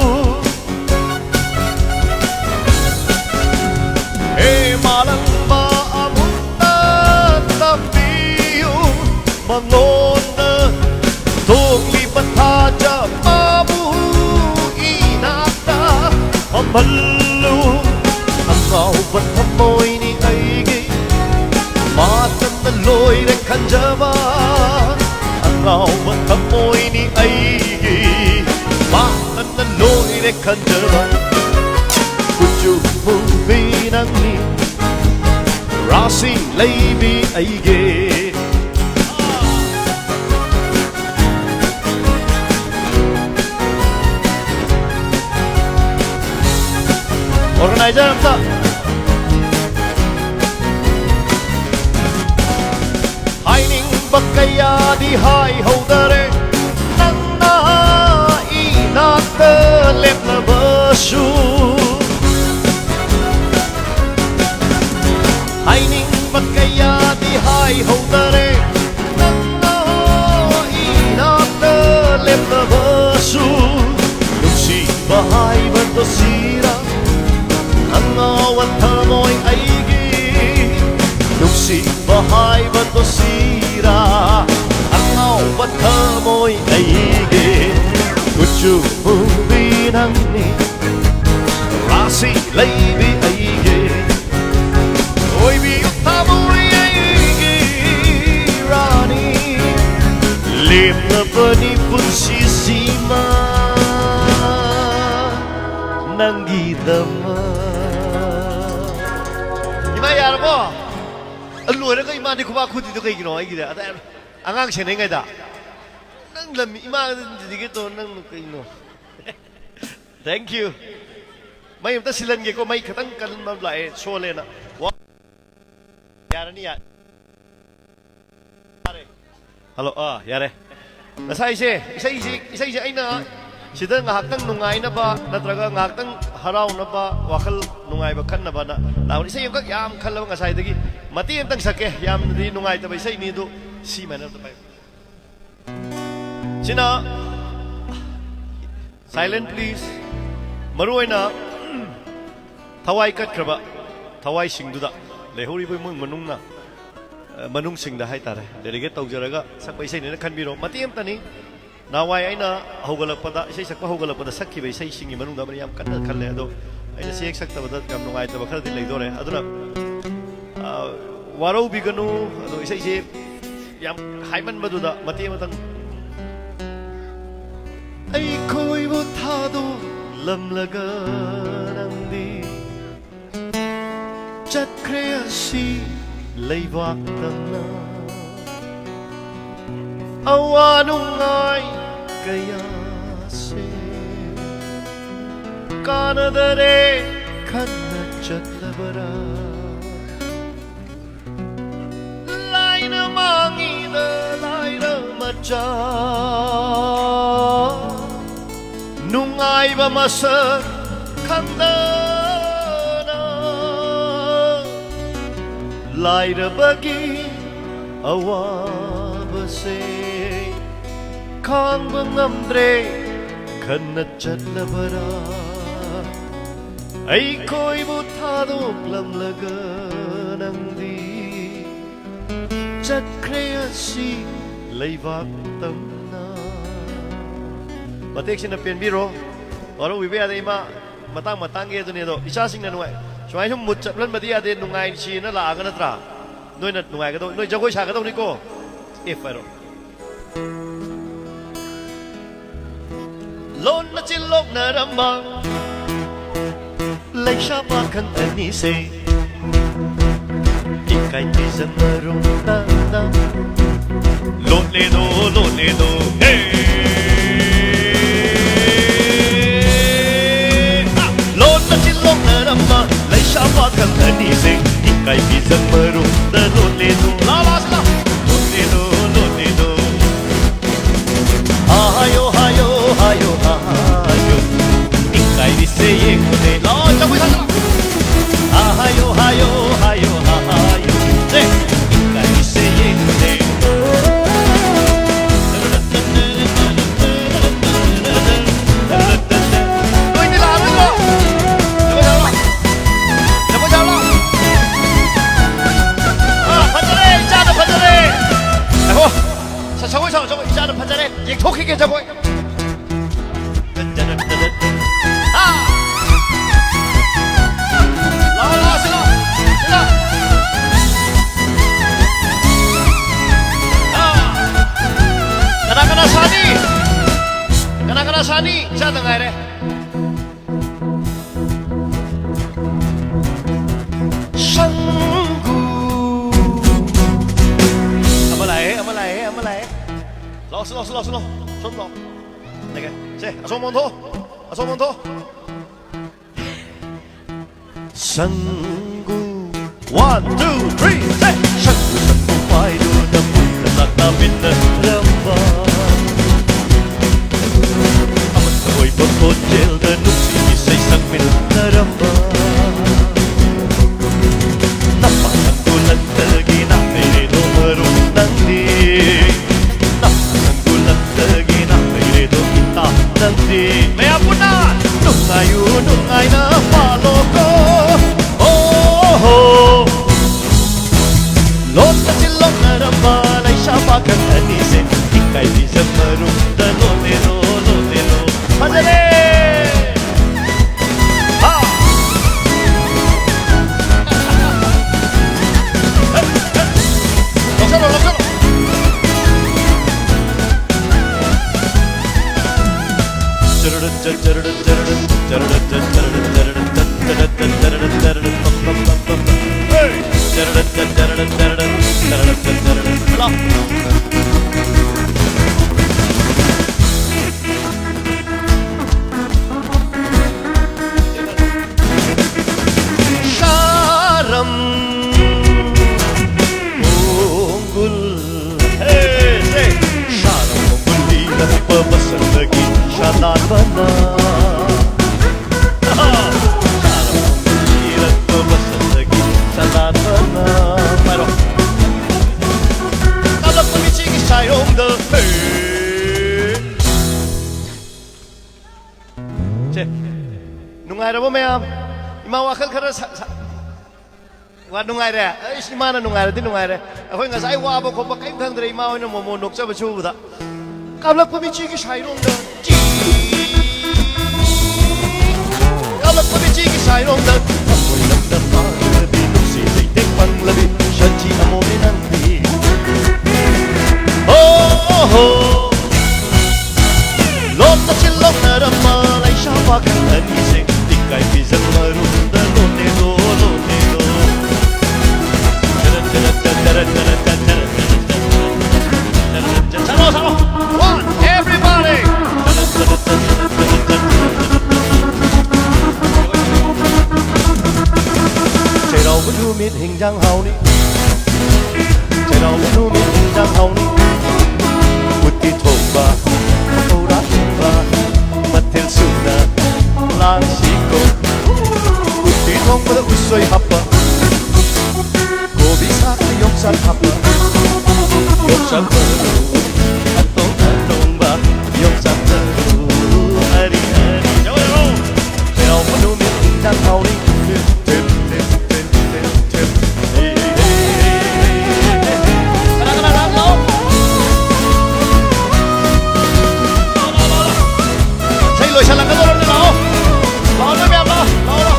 ꯍꯦ ꯃꯥꯂꯪꯕ ꯑꯃꯨꯛꯇ ꯇꯝꯕꯤꯌꯨ ꯃꯉꯣꯟꯗ꯫ ꯊꯣꯛꯂꯤꯕ ꯊꯥꯖ ꯃꯥꯕꯨ ꯏꯅꯥꯛꯇ ꯐꯝꯍꯜꯂꯨ꯫ ꯑꯉꯥꯎꯕ ꯊꯃꯣꯏꯅꯤ ꯑꯩꯒꯤ, ꯃꯥꯇꯅ ꯂꯣꯏꯔꯦ ꯈꯟꯖꯕ꯫ ꯑꯉꯥꯎꯕ ꯊꯃꯣꯏꯅꯤ ꯑꯩꯒꯤ, ꯃꯥꯇꯅ ꯂꯣꯏꯔꯦ ꯈꯟꯖꯕ꯫ ꯀꯨꯆꯨ ꯃꯨꯕꯤ ꯅꯪꯅꯤ, ꯔꯥꯁꯤ ꯂꯩꯕꯤ ꯑꯩꯒꯤ꯫ Organizer ꯑꯝꯇ꯫ ꯍꯥꯏꯅꯤꯡꯕ ꯀꯌꯥꯗꯤ ꯍꯥꯏꯍꯧꯗꯔꯦ, ꯅꯪꯅ ꯏꯅꯥꯛꯇ ꯂꯦꯞꯂꯕꯁꯨ꯫ ꯍꯥꯏꯅꯤꯡꯕ ꯀꯌꯥꯗꯤ ꯍꯥꯏꯍꯧꯗꯔꯦ, ꯅꯪꯅ ꯌꯨꯝꯕꯤ ꯅꯪꯅꯤ, ꯔꯥꯁꯤ ꯂꯩꯕꯤ ꯑꯩꯒꯤ, ꯑꯣꯏꯕꯤꯌꯨ ꯊꯃꯣꯏ ꯑꯩꯒꯤ ꯔꯥꯅꯤ, ꯂꯦꯞꯂꯕꯅꯤ ꯄꯨꯟꯁꯤꯁꯤꯃ ꯅꯪꯒꯤꯗꯃꯛ꯫ ꯏꯃꯥ, ꯌꯥꯔꯕꯣ? ꯑ, ꯂꯣꯏꯔꯒ ꯏꯃꯥꯗꯤ ꯈꯨꯕꯥꯛ ꯈꯨꯗꯤꯗꯣ ꯀꯩꯒꯤꯅꯣ ꯑꯩꯒꯤꯗ? ꯑꯗ ꯑꯉꯥꯡ ꯁꯦꯟꯅꯩꯉꯩꯗ ꯅꯪ ꯂꯝ ꯏꯃꯥꯗꯗꯤ ꯀꯩ ꯇꯧ, ꯅꯪ ꯀꯩꯅꯣ? Thank you. ꯃꯩ ꯑꯝꯇ ꯁꯤꯜꯍꯟꯒꯦꯀꯣ, ꯃꯩ ꯈꯤꯇꯪ ꯀꯟꯕ ꯑꯃ ꯂꯥꯛꯑꯦ, ꯁꯣꯜꯂꯦꯅ꯫ ꯋꯥ-, ꯌꯥꯔꯅꯤ, ꯌꯥ-, ꯌꯥꯔꯦ꯫ ꯍꯜꯂꯣ, ꯑꯥ, ꯌꯥꯔꯦ꯫ ꯉꯁꯥꯏꯁꯦ, ꯏꯁꯩꯁꯤ, ꯏꯁꯩꯁꯦ ꯑꯩꯅ ꯁꯤꯗ ꯉꯥꯏꯍꯥꯛꯇꯪ ꯅꯨꯡꯉꯥꯏꯅꯕ ꯅꯠꯇ꯭ꯔꯒ ꯉꯥꯏꯍꯥꯛꯇꯪ ꯍꯔꯥꯎꯅꯕ, ꯋꯥꯈꯜ ꯅꯨꯡꯉꯥꯏꯕ ꯈꯟꯅꯕꯅ ꯂꯥꯛꯄꯅꯤ꯫ ꯏꯁꯩ ꯑꯃꯈꯛ ꯌꯥꯝ ꯈꯜꯂꯕ ꯉꯁꯥꯏꯗꯒꯤ꯫ ꯃꯇꯦꯛ ꯑꯃꯇꯪ ꯁꯛꯀꯦ, ꯌꯥꯝꯅꯗꯤ ꯅꯨꯡꯉꯥꯏꯇꯕ ꯏꯁꯩꯅꯤ ꯑꯗꯨ, ꯁꯤ ꯃꯥꯏꯅ ꯑꯝꯇ ꯄꯥꯏꯌꯨ꯫ ꯁꯤꯅ Silent Please, ꯃꯔꯨꯑꯣꯏꯅ ꯊꯋꯥꯏ ꯀꯠꯈ꯭ꯔꯕ ꯊꯋꯥꯏꯁꯤꯡꯗꯨꯗ, ꯂꯩꯍꯧꯔꯤꯕ ꯏꯃꯨꯡ ꯃꯅꯨꯡꯅ, ꯑ, ꯃꯅꯨꯡꯁꯤꯡꯗ ꯍꯥꯏꯇꯥꯔꯦ, dedicate ꯇꯧꯖꯔꯒ ꯁꯛꯄ ꯏꯁꯩꯅꯦꯅ ꯈꯟꯕꯤꯔꯣ꯫ ꯃꯇꯦꯛ ꯑꯃꯇꯅꯤ, ꯅꯍꯥꯟꯋꯥꯏ ꯑꯩꯅ ꯍꯧꯒꯠꯂꯛꯄꯗ, ꯏꯁꯩ ꯁꯛꯄ ꯍꯧꯒꯠꯂꯛꯄꯗ ꯁꯛꯈꯤꯕ ꯏꯁꯩꯁꯤꯡꯒꯤ ꯃꯅꯨꯡꯗ ꯑꯃꯅ ꯌꯥꯝ ꯀꯟꯅ ꯈꯜꯂꯦ, ꯑꯗꯣ ꯑꯩꯅ ꯁꯤ ꯍꯦꯛ ꯁꯛꯇꯕꯗ ꯌꯥꯝ ꯅꯨꯡꯉꯥꯏꯇꯕ ꯈꯔꯗꯤ ꯂꯩꯗꯣꯔꯦ꯫ ꯑꯗꯨꯅ, ꯑ, ꯋꯥꯔꯧꯕꯤꯒꯅꯨ, ꯑꯗꯣ ꯏꯁꯩꯁꯦ ꯌꯥꯝ ꯍꯥꯏꯃꯟꯕꯗꯨꯗ ꯃꯇꯦꯛ ꯑꯃꯇꯪ꯫ ꯑꯩꯈꯣꯏꯕꯨ ꯊꯥꯗꯣꯛꯂꯝꯂꯒ ꯅꯪꯗꯤ ꯆꯠꯈ꯭ꯔꯦ ꯑꯁꯤ ꯂꯩꯕꯥꯛꯇꯝꯅ꯫ ꯑꯋꯥ ꯅꯨꯡꯉꯥꯏ ꯀꯌꯥꯁꯦ ꯀꯥꯟꯅꯗꯔꯦ ꯈꯟꯅ ꯆꯠꯂꯕꯔꯥ? ꯂꯥꯏꯅ ꯃꯥꯡꯉꯤꯗ ꯂꯥꯏꯔ ꯃꯆꯥ, ꯅꯨꯡꯉꯥꯏꯕ ꯃꯁꯛ ꯈꯪꯗꯅ, ꯂꯥꯏꯔꯕꯒꯤ ꯑꯋꯥꯕꯁꯦ ꯈꯥꯡꯕ ꯉꯝꯗ꯭ꯔꯦ ꯈꯟꯅ ꯆꯠꯂꯕꯔꯥ? ꯑꯩꯈꯣꯏꯕꯨ ꯊꯥꯗꯣꯛꯂꯝꯂꯒ ꯅꯪꯗꯤ ꯆꯠꯈ꯭ꯔꯦ ꯑꯁꯤ ꯂꯩꯕꯥꯛ ꯇꯝꯅ꯫ ꯃꯇꯦꯛꯁꯤꯅ ꯄꯦꯟꯕꯤꯔꯣ꯫ ꯋꯥꯔꯧꯕꯤꯕ ꯌꯥꯗꯦ ꯏꯃꯥ꯫ ꯃꯇꯥꯡ ꯃꯇꯥꯡꯒꯤ ꯑꯗꯨꯅꯤ꯫ ꯑꯗꯣ ꯏꯆꯥꯁꯤꯡꯅ ꯅꯨꯡꯉꯥꯏ, ꯁꯨꯃꯥꯏꯅ ꯁꯨꯝ ꯃꯨꯠ ꯆꯞꯍꯟꯕꯗꯤ ꯌꯥꯗꯦ꯫ ꯅꯨꯡꯉꯥꯏꯁꯤꯅ ꯂꯥꯛꯑꯒ ꯅꯠꯇ꯭ꯔꯥ? ꯅꯣꯏꯅ ꯅꯨꯡꯉꯥꯏꯒꯗꯧ, ꯅꯣꯏ ꯖꯒꯣꯏ ꯁꯥꯒꯗꯧꯅꯤꯀꯣ꯫ ꯑꯦ, ꯄꯥꯏꯔꯣ꯫ ꯂꯣꯟꯅ ꯆꯤꯜꯂꯣꯛꯅꯔꯝꯕ ꯂꯩꯁꯥ ꯄꯥꯈꯪ ꯑꯅꯤꯁꯦ ꯏꯀꯥꯏ ꯄꯤꯖꯅꯔꯨꯝꯗꯅ ꯂꯣꯠꯂꯦꯗꯣ, ꯂꯣꯠꯂꯦꯗꯣ, ꯍꯦ! ꯂꯣꯟꯅ ꯆꯤꯜꯂꯣꯛꯅꯔꯝꯕ ꯂꯩꯁꯥ ꯄꯥꯈꯪ ꯑꯅꯤꯁꯦ ꯏꯀꯥꯏ ꯄꯤꯖꯅꯔꯨꯝꯗ ꯂꯣꯠꯂꯦꯗꯣ꯫ ꯂꯥ, ꯂꯥ, ꯂꯥ꯫ ꯂꯣꯠꯂꯦꯗꯣ, ꯂꯣꯠꯂꯦꯗꯣ꯫ ꯍꯥꯏꯌꯣ, ꯍꯥꯏꯌꯣ, ꯍꯥꯏꯌꯣ, ꯍꯥꯏꯌꯣ꯫ ꯏꯀꯥꯏꯔꯤꯁꯦ ꯌꯦꯡꯉꯨꯅꯦ꯫ ꯂꯥꯛꯑꯣ, ꯖꯒꯣꯏ ꯁꯥꯁꯤ ꯂꯥꯛꯑꯣ꯫ ꯍꯥꯏꯌꯣ, ꯍꯥꯏꯌꯣ, ꯍꯥꯏꯌꯣ, ꯍꯥꯏꯌꯣ꯫ ꯁꯦ, ꯏꯀꯥꯏꯔꯤꯁꯦ ꯌꯦꯡꯉꯨꯅꯦ꯫ ꯅꯣꯏꯗꯤ ꯂꯥꯛꯑꯔꯣꯏꯗ꯭ꯔꯣ? ꯖꯒꯣꯏ ꯁꯥꯔꯣ꯫ ꯖꯒꯣꯏ ꯁꯥꯔꯣ꯫ ꯑꯥ, ꯐꯖꯔꯦ, ꯏꯆꯥꯗꯣ ꯐꯖꯔꯦ꯫ ꯉꯥꯏꯈꯣ꯫ ꯁ-, ꯖꯒꯣꯏ ꯁꯥꯎ, ꯖꯒꯣꯏ꯫ ꯏꯆꯥꯗꯣ ꯐꯖꯔꯦ꯫ ꯌꯦꯡꯊꯣꯛꯈꯤꯒꯦ, ꯖꯒꯣꯏ꯫ ꯑꯥ! ꯂꯥꯛꯑꯣ, ꯂꯥꯛꯑꯣ, ꯁꯤ ꯂꯥꯛꯑꯣ꯫ ꯁꯤ ꯂꯥꯛꯑꯣ꯫ ꯑꯥ! ꯀꯅꯥ ꯀꯅꯥ ꯁꯥꯅꯤ? ꯀꯅꯥ ꯀꯅꯥ ꯁꯥꯅꯤ? ꯏꯆꯥꯗ ꯉꯥꯏꯔꯦ꯫ ꯁꯪꯒꯨ꯫ ꯑꯃ ꯂꯥꯛꯑꯦ, ꯑꯃ ꯂꯥꯛꯑꯦ, ꯑꯃ ꯂꯥꯛꯑꯦ꯫ ꯂꯥꯛꯑꯣ, ꯂꯥꯛꯑꯣ, ꯂꯥꯛꯑꯣ, ꯂꯥꯛꯑꯣ꯫ ꯁꯣꯝ ꯂꯥꯛꯑꯣ꯫ ꯂꯩꯒꯦ꯫ ꯁꯦ, ꯑꯁꯣꯝ ꯑꯣꯟꯊꯣꯛꯑꯣ꯫ ꯑꯁꯣꯝ ꯑꯣꯟꯊꯣꯛꯑꯣ꯫ ꯁꯪꯒꯨ꯫ One, two, three, say! ꯁꯪꯒꯨ ꯁꯪꯒꯨ ꯄꯥꯏꯗꯨꯅ ꯄꯨꯟꯅ ꯆꯥꯛ ꯆꯥꯃꯤꯟꯅꯔꯝꯕ꯫ ꯑꯃꯠꯇ ꯑꯣꯏꯕ ꯈꯣꯟꯖꯦꯜꯗ ꯅꯨꯡꯁꯤ ꯏꯁꯩ ꯁꯛꯃꯤꯟꯅꯔꯝꯕ꯫ ꯅꯄꯥ ꯁꯪꯒꯨ ꯂꯛꯇꯒꯤ ꯅꯥꯈꯩꯔꯦꯗꯣ ꯃꯔꯨꯞ ꯅꯪꯗꯤ꯫ ꯅꯄꯥ ꯁꯪꯒꯨ ꯂꯛꯇꯒꯤ ꯅꯥꯈꯩꯔꯦꯗꯣ ꯏꯇꯥ ꯅꯪꯗꯤ꯫ ꯃꯌꯥꯝ ꯄꯨꯟꯅ ꯅꯨꯡꯉꯥꯏꯌꯨ ꯅꯨꯡꯉꯥꯏꯅ ꯄꯥꯜꯂꯣꯀꯣ꯫ ꯑꯣ ꯍꯣ꯫ ꯂꯣꯟꯅ ꯆꯤꯜꯂꯣꯛꯅꯔꯝꯕ ꯂꯩꯁꯥ ꯄꯥꯈꯪ ꯑꯅꯤꯁꯦ ꯏꯀꯥꯏ ꯄꯤꯖ ꯃꯔꯨꯝꯗ ꯂꯣꯜꯂꯦꯗꯣ, ꯂꯣꯜꯂꯦꯗꯣ꯫ ꯁꯥꯔꯝ ꯃꯣꯡꯒꯨꯜ꯫ Hey, say. ꯁꯥꯔꯝ ꯃꯣꯡꯒꯨꯜ ꯂꯤꯔꯛꯄ ꯃꯁꯛꯇꯒꯤ ꯁꯥꯗꯥꯟꯕꯅ꯫ ꯁꯥꯔꯝ ꯃꯣꯡꯒꯨꯜ ꯂꯤꯔꯛꯄ ꯃꯁꯛꯇꯒꯤ ꯁꯥꯗꯥꯟꯕꯅ꯫ ꯄꯥꯏꯔꯣ꯫ ꯀꯥꯞꯂꯛꯄ ꯃꯤꯆꯤꯒꯤ ꯁꯥꯏꯔꯣꯡꯗ꯫ Hey. ꯁꯦ, ꯅꯨꯡꯉꯥꯏꯔꯕꯣ ꯃꯌꯥꯝ? ꯏꯃꯥ ꯋꯥꯈꯜ ꯈꯔ ꯁꯥ-, ꯁꯥ-, ꯋꯥ ꯅꯨꯡꯉꯥꯏꯔꯦ? ꯑꯩꯁ, ꯏꯃꯥꯅ ꯅꯨꯡꯉꯥꯏꯔꯗꯤ ꯅꯨꯡꯉꯥꯏꯔꯦ꯫ ꯑꯩꯈꯣꯏ ꯉꯁꯥꯏ ꯋꯥꯕ ꯈꯣꯠꯄ ꯀꯔꯤꯝ ꯈꯪꯗ꯭ꯔꯦ, ꯏꯃꯥ ꯍꯣꯏꯅ ꯃꯣꯃꯣ ꯅꯣꯛꯆꯕꯁꯨ ꯎꯕꯗ꯫ ꯀꯥꯞꯂꯛꯄ ꯃꯤꯆꯤꯒꯤ ꯁꯥꯏꯔꯣꯡꯗ꯫ ꯀꯥꯞꯂꯛꯄ ꯃꯤꯆꯤꯒꯤ ꯁꯥꯏꯔꯣꯡꯗ꯫ ꯊꯃꯣꯏ ꯂꯝꯗ ꯄꯥꯡꯂꯕꯤ, ꯅꯨꯡꯁꯤ ꯂꯩꯇꯦꯡ ꯄꯥꯡꯂꯕꯤ, ꯁꯟꯊꯤ ꯑꯃꯣꯝꯅꯤ ꯅꯪꯗꯤ꯫ ꯑꯣ ꯍꯣ꯫ ꯂꯣꯝꯅ ꯆꯤꯜꯂꯧꯅꯔꯝꯕ ꯂꯩꯁꯥ ꯄꯥꯈꯪ ꯑꯅꯤꯁꯦ ꯏꯀꯥꯏ ꯄꯤꯖ ꯃꯔꯨꯝꯗ ꯂꯣꯟꯅꯦꯗꯣ, ꯂꯣꯟꯅꯦꯗꯣ꯫ ꯆꯠꯂꯣ, ꯆꯠꯂꯣ꯫ One, everybody. ꯆꯩꯔꯥꯎꯕ ꯅꯨꯃꯤꯠ ꯍꯤꯟꯖꯥꯡ ꯍꯥꯎꯅꯤ꯫ ꯆꯩꯔꯥꯎꯕ ꯅꯨꯃꯤꯠ ꯍꯤꯟꯖꯥꯡ ꯍꯥꯎꯅꯤ꯫ ꯎꯇꯤ ꯊꯣꯡꯕ, ꯄꯀꯧꯔꯥ ꯊꯣꯡꯕ, ꯃꯊꯦꯜ ꯁꯨꯅ ꯂꯥꯡꯁꯤꯀꯣ꯫ ꯎꯇꯤ ꯊꯣꯡꯕꯗ ꯎꯁꯣꯏ ꯍꯥꯞꯄ, ꯀꯣꯕꯤ ꯁꯥꯛꯇ ꯌꯣꯡꯆꯥꯛ ꯍꯥꯞꯄ꯫ ꯌꯣꯡꯆꯥꯛ ꯃꯔꯨ ꯑꯇꯣꯡ ꯑꯇꯣꯡꯕ, ꯌꯣꯡꯆꯥꯛ ꯃꯔꯨ ꯑꯔꯤ ꯑꯔꯤ꯫ ꯌꯥꯎꯔꯣ, ꯌꯥꯎꯔꯣ꯫ ꯆꯩꯔꯥꯎꯕ ꯅꯨꯃꯤꯠ ꯏꯟꯖꯥꯡ ꯍꯥꯎꯅꯤ꯫ ꯊꯤꯜ, ꯊꯤꯜ, ꯊꯤꯜ, ꯊꯤꯜ, ꯊꯤꯜ, ꯊꯤꯜ꯫ ꯍꯦ, ꯍꯦ, ꯍꯦ, ꯍꯦ, ꯍꯦ, ꯍꯦ꯫ ꯀꯅꯥ, ꯀꯅꯥ, ꯀꯅꯥ, ꯂꯥꯛꯑꯣ? ꯂꯥꯛꯑꯣ, ꯂꯥꯛꯑꯣ, ꯂꯥꯛꯑꯣ꯫ ꯏꯁꯩ ꯂꯣꯏꯁꯤꯜꯂꯛꯀꯗꯧꯔꯕꯅꯤ, ꯂꯥꯛꯑꯣ꯫ ꯂꯥꯛꯑꯣ, ꯅꯣꯏ ꯃꯌꯥꯝ ꯂꯥꯛꯑꯣ, ꯂꯥꯛꯑꯣ, ꯂꯥꯛꯑꯣ꯫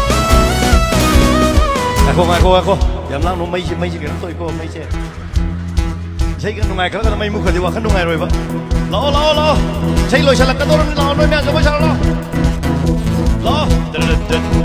ꯉꯥꯏꯈꯣ, ꯉꯥꯏꯈꯣ, ꯉꯥꯏꯈꯣ꯫ ꯌꯥꯝ ꯂꯥꯡꯅꯨ, ꯃꯩꯁꯦ, ꯃꯩꯁꯦ ꯀꯩꯅꯣ ꯇꯧꯏꯀꯣ, ꯃꯩꯁꯦ꯫ ꯏꯁꯩꯒ ꯅꯨꯡꯉꯥꯏꯈꯠꯂꯛꯀꯗ ꯃꯩ ꯃꯨꯠꯈ꯭ꯔꯗꯤ ꯋꯥꯈꯜ ꯅꯨꯡꯉꯥꯏꯔꯣꯏꯕ꯫ ꯂꯥꯛꯑꯣ, ꯂꯥꯛꯑꯣ, ꯂꯥꯛꯑꯣ꯫ ꯏꯁꯩ ꯂꯣꯏꯁꯤꯜꯂꯛꯀꯗꯧꯔꯕꯅꯤ, ꯂꯥꯛꯑꯣ, ꯅꯣꯏ ꯃꯌꯥꯝ ꯖꯒꯣꯏ ꯁꯥꯔꯣ, ꯂꯥꯛꯑꯣ꯫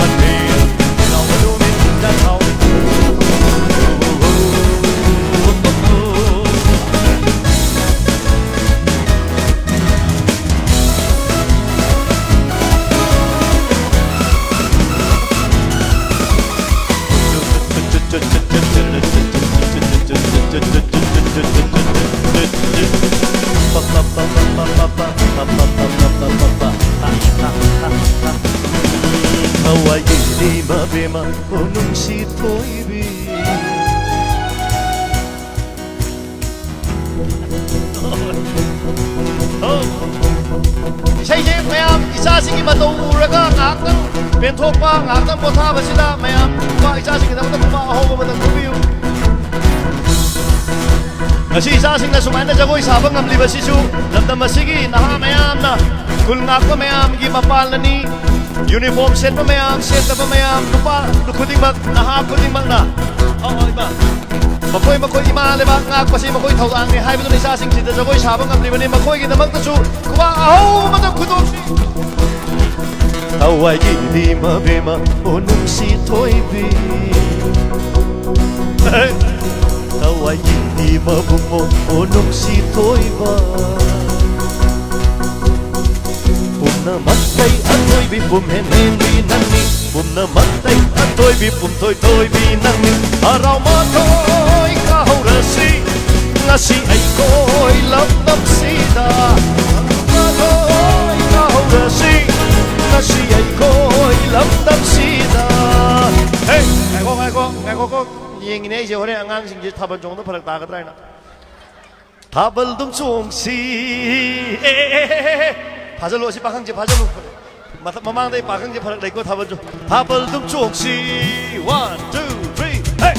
ꯃꯊꯦꯜ ꯂꯥꯎꯕꯗꯨ ꯃꯤꯠꯇ ꯊꯥꯎ꯫ ꯊꯋꯥꯏꯒꯤꯗꯤ ꯃꯕꯦꯝꯃ, ꯑꯣ ꯅꯨꯡꯁꯤ ꯊꯣꯏꯕꯤ꯫ ꯏꯁꯩꯁꯦ ꯃꯌꯥꯝ ꯏꯆꯥꯁꯤꯡꯒꯤ ꯃꯇꯧ ꯎꯔꯒ ꯉꯥꯏꯍꯥꯛꯇꯪ ꯄꯦꯟꯊꯣꯛꯄ, ꯉꯥꯏꯍꯥꯛꯇꯪ ꯄꯣꯊꯥꯕꯁꯤꯗ ꯃꯌꯥꯝ ꯈꯨꯕꯥꯛ, ꯏꯆꯥꯁꯤꯡꯒꯤꯗꯃꯛꯇ ꯈꯨꯕꯥꯛ ꯑꯍꯧꯕ ꯑꯃꯇꯪ ꯈꯨꯕꯤꯌꯨ꯫ ꯉꯁꯤ ꯏꯆꯥꯁꯤꯡꯅ ꯁꯨꯃꯥꯏꯅ ꯖꯒꯣꯏ ꯁꯥꯕ ꯉꯝꯂꯤꯕꯁꯤꯁꯨ ꯂꯝꯗꯝ ꯑꯁꯤꯒꯤ ꯅꯍꯥ ꯃꯌꯥꯝꯅ, ꯈꯨꯜ ꯉꯥꯛꯄ ꯃꯌꯥꯝꯒꯤ ꯃꯄꯥꯜꯅꯅꯤ꯫ ꯌꯨꯅꯤꯐꯣꯔꯝ ꯁꯦꯠꯄ ꯃꯌꯥꯝ, ꯁꯦꯠꯇꯕ ꯃꯌꯥꯝ, ꯅꯨꯄꯥ ꯈꯨꯗꯤꯡꯃꯛ, ꯅꯍꯥ ꯈꯨꯗꯤꯡꯃꯛꯅ, ꯑꯧ, ꯑꯧ, ꯏꯃꯥ, ꯃꯈꯣꯏ, ꯃꯈꯣꯏ ꯏꯃꯥ ꯂꯩꯕꯥꯛ ꯉꯥꯛꯄꯁꯤ ꯃꯈꯣꯏ ꯊꯧꯗꯥꯡꯅꯤ ꯍꯥꯏꯕꯗꯨꯅ ꯏꯆꯥꯁꯤꯡꯁꯤꯗ ꯖꯒꯣꯏ ꯁꯥꯕ ꯉꯝꯂꯤꯕꯅꯤ꯫ ꯃꯈꯣꯏꯒꯤꯗꯃꯛꯇꯁꯨ ꯈꯨꯕꯥꯛ ꯑꯍꯧꯕꯗ ꯈꯨꯗꯣꯞꯁꯤ꯫ ꯊꯋꯥꯏꯒꯤ ꯏꯃꯥ ꯕꯦꯝꯃ, ꯑꯣ ꯅꯨꯡꯁꯤ ꯊꯣꯏꯕꯤ꯫ ꯊꯋꯥꯏꯒꯤ ꯏꯃꯥ ꯕꯨꯡꯉꯣ, ꯑꯣ ꯅꯨꯡꯁꯤ ꯊꯣꯏꯕ꯫ ꯄꯨꯝꯅꯃꯛꯇꯩ ꯑꯊꯣꯏꯕꯤ ꯄꯨꯝꯍꯦꯟ ꯍꯦꯟꯕꯤ ꯅꯪꯅꯤ꯫ ꯄꯨꯝꯅꯃꯛꯇꯩ ꯑꯊꯣꯏꯕꯤ ꯄꯨꯝꯊꯣꯏ ꯊꯣꯏꯕꯤ ꯅꯪꯅꯤ꯫ ꯍꯔꯥꯎ ꯃꯊꯣꯏ ꯀꯥꯍꯧꯔꯁꯤ ꯉꯁꯤ ꯑꯩꯈꯣꯏ ꯂꯝꯗꯝꯁꯤꯗ꯫ ꯍꯔꯥꯎ ꯃꯊꯣꯏ ꯀꯥꯍꯧꯔꯁꯤ ꯉꯁꯤ ꯑꯩꯈꯣꯏ ꯂꯝꯗꯝꯁꯤꯗ꯫ ꯍꯦ! ꯉꯥꯏꯈꯣ, ꯉꯥꯏꯈꯣ, ꯉꯥꯏꯈꯣꯀꯣ꯫ ꯌꯦꯡꯉꯤꯅꯦ ꯑꯩꯁꯦ, ꯍꯣꯔꯦꯟ ꯑꯉꯥꯡꯁꯤꯡꯁꯦ ꯊꯥꯕꯜ ꯆꯣꯡꯕꯗ ꯐꯔꯛ ꯇꯥꯒꯗ꯭ꯔꯥ ꯍꯥꯏꯅ꯫ ꯊꯥꯕꯜ ꯑꯗꯨꯝ ꯆꯣꯡꯁꯤ꯫ ꯑꯦ, ꯑꯦ, ꯑꯦ, ꯑꯦ, ꯑꯦ꯫ ꯐꯥꯖꯜꯂꯨ, ꯑꯁꯤ ꯄꯥꯈꯪꯁꯦ ꯐꯥꯖꯜꯂꯨ꯫ ꯃꯊꯛ, ꯃꯃꯥꯡꯗꯩ ꯄꯥꯈꯪꯁꯦ ꯐꯔꯛ ꯂꯩꯀꯣ, ꯊꯥꯕꯜ ꯆꯣ-, ꯊꯥꯕꯜ ꯑꯗꯨꯝ ꯆꯣꯡꯁꯤ꯫ One, two, three, hey!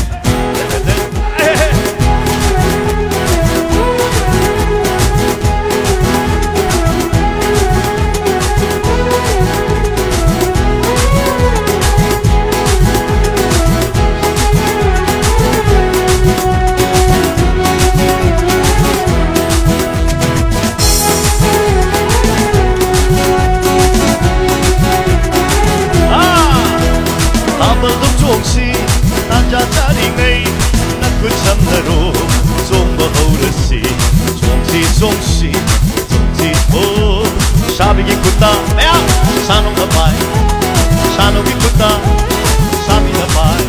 ꯊꯥꯕꯜꯗꯨ ꯆꯣꯡꯁꯤ, ꯇꯥꯟꯖꯥ ꯆꯥꯔꯤꯉꯩ ꯅꯈꯨꯠ ꯁꯝꯅꯔꯣ, ꯆꯣꯡꯕ ꯍꯧꯔꯁꯤ, ꯆꯣꯡꯁꯤ, ꯆꯣꯡꯁꯤ, ꯆꯣꯡꯁꯤ, ꯑꯣ꯫ ꯁꯥꯕꯤꯒꯤ ꯈꯨꯠꯇ, ꯃꯌꯥꯝ, ꯁꯥꯅꯣꯗ ꯄꯥꯏ, ꯁꯥꯅꯣꯒꯤ ꯈꯨꯠꯇ, ꯁꯥꯕꯤꯗ ꯄꯥꯏ,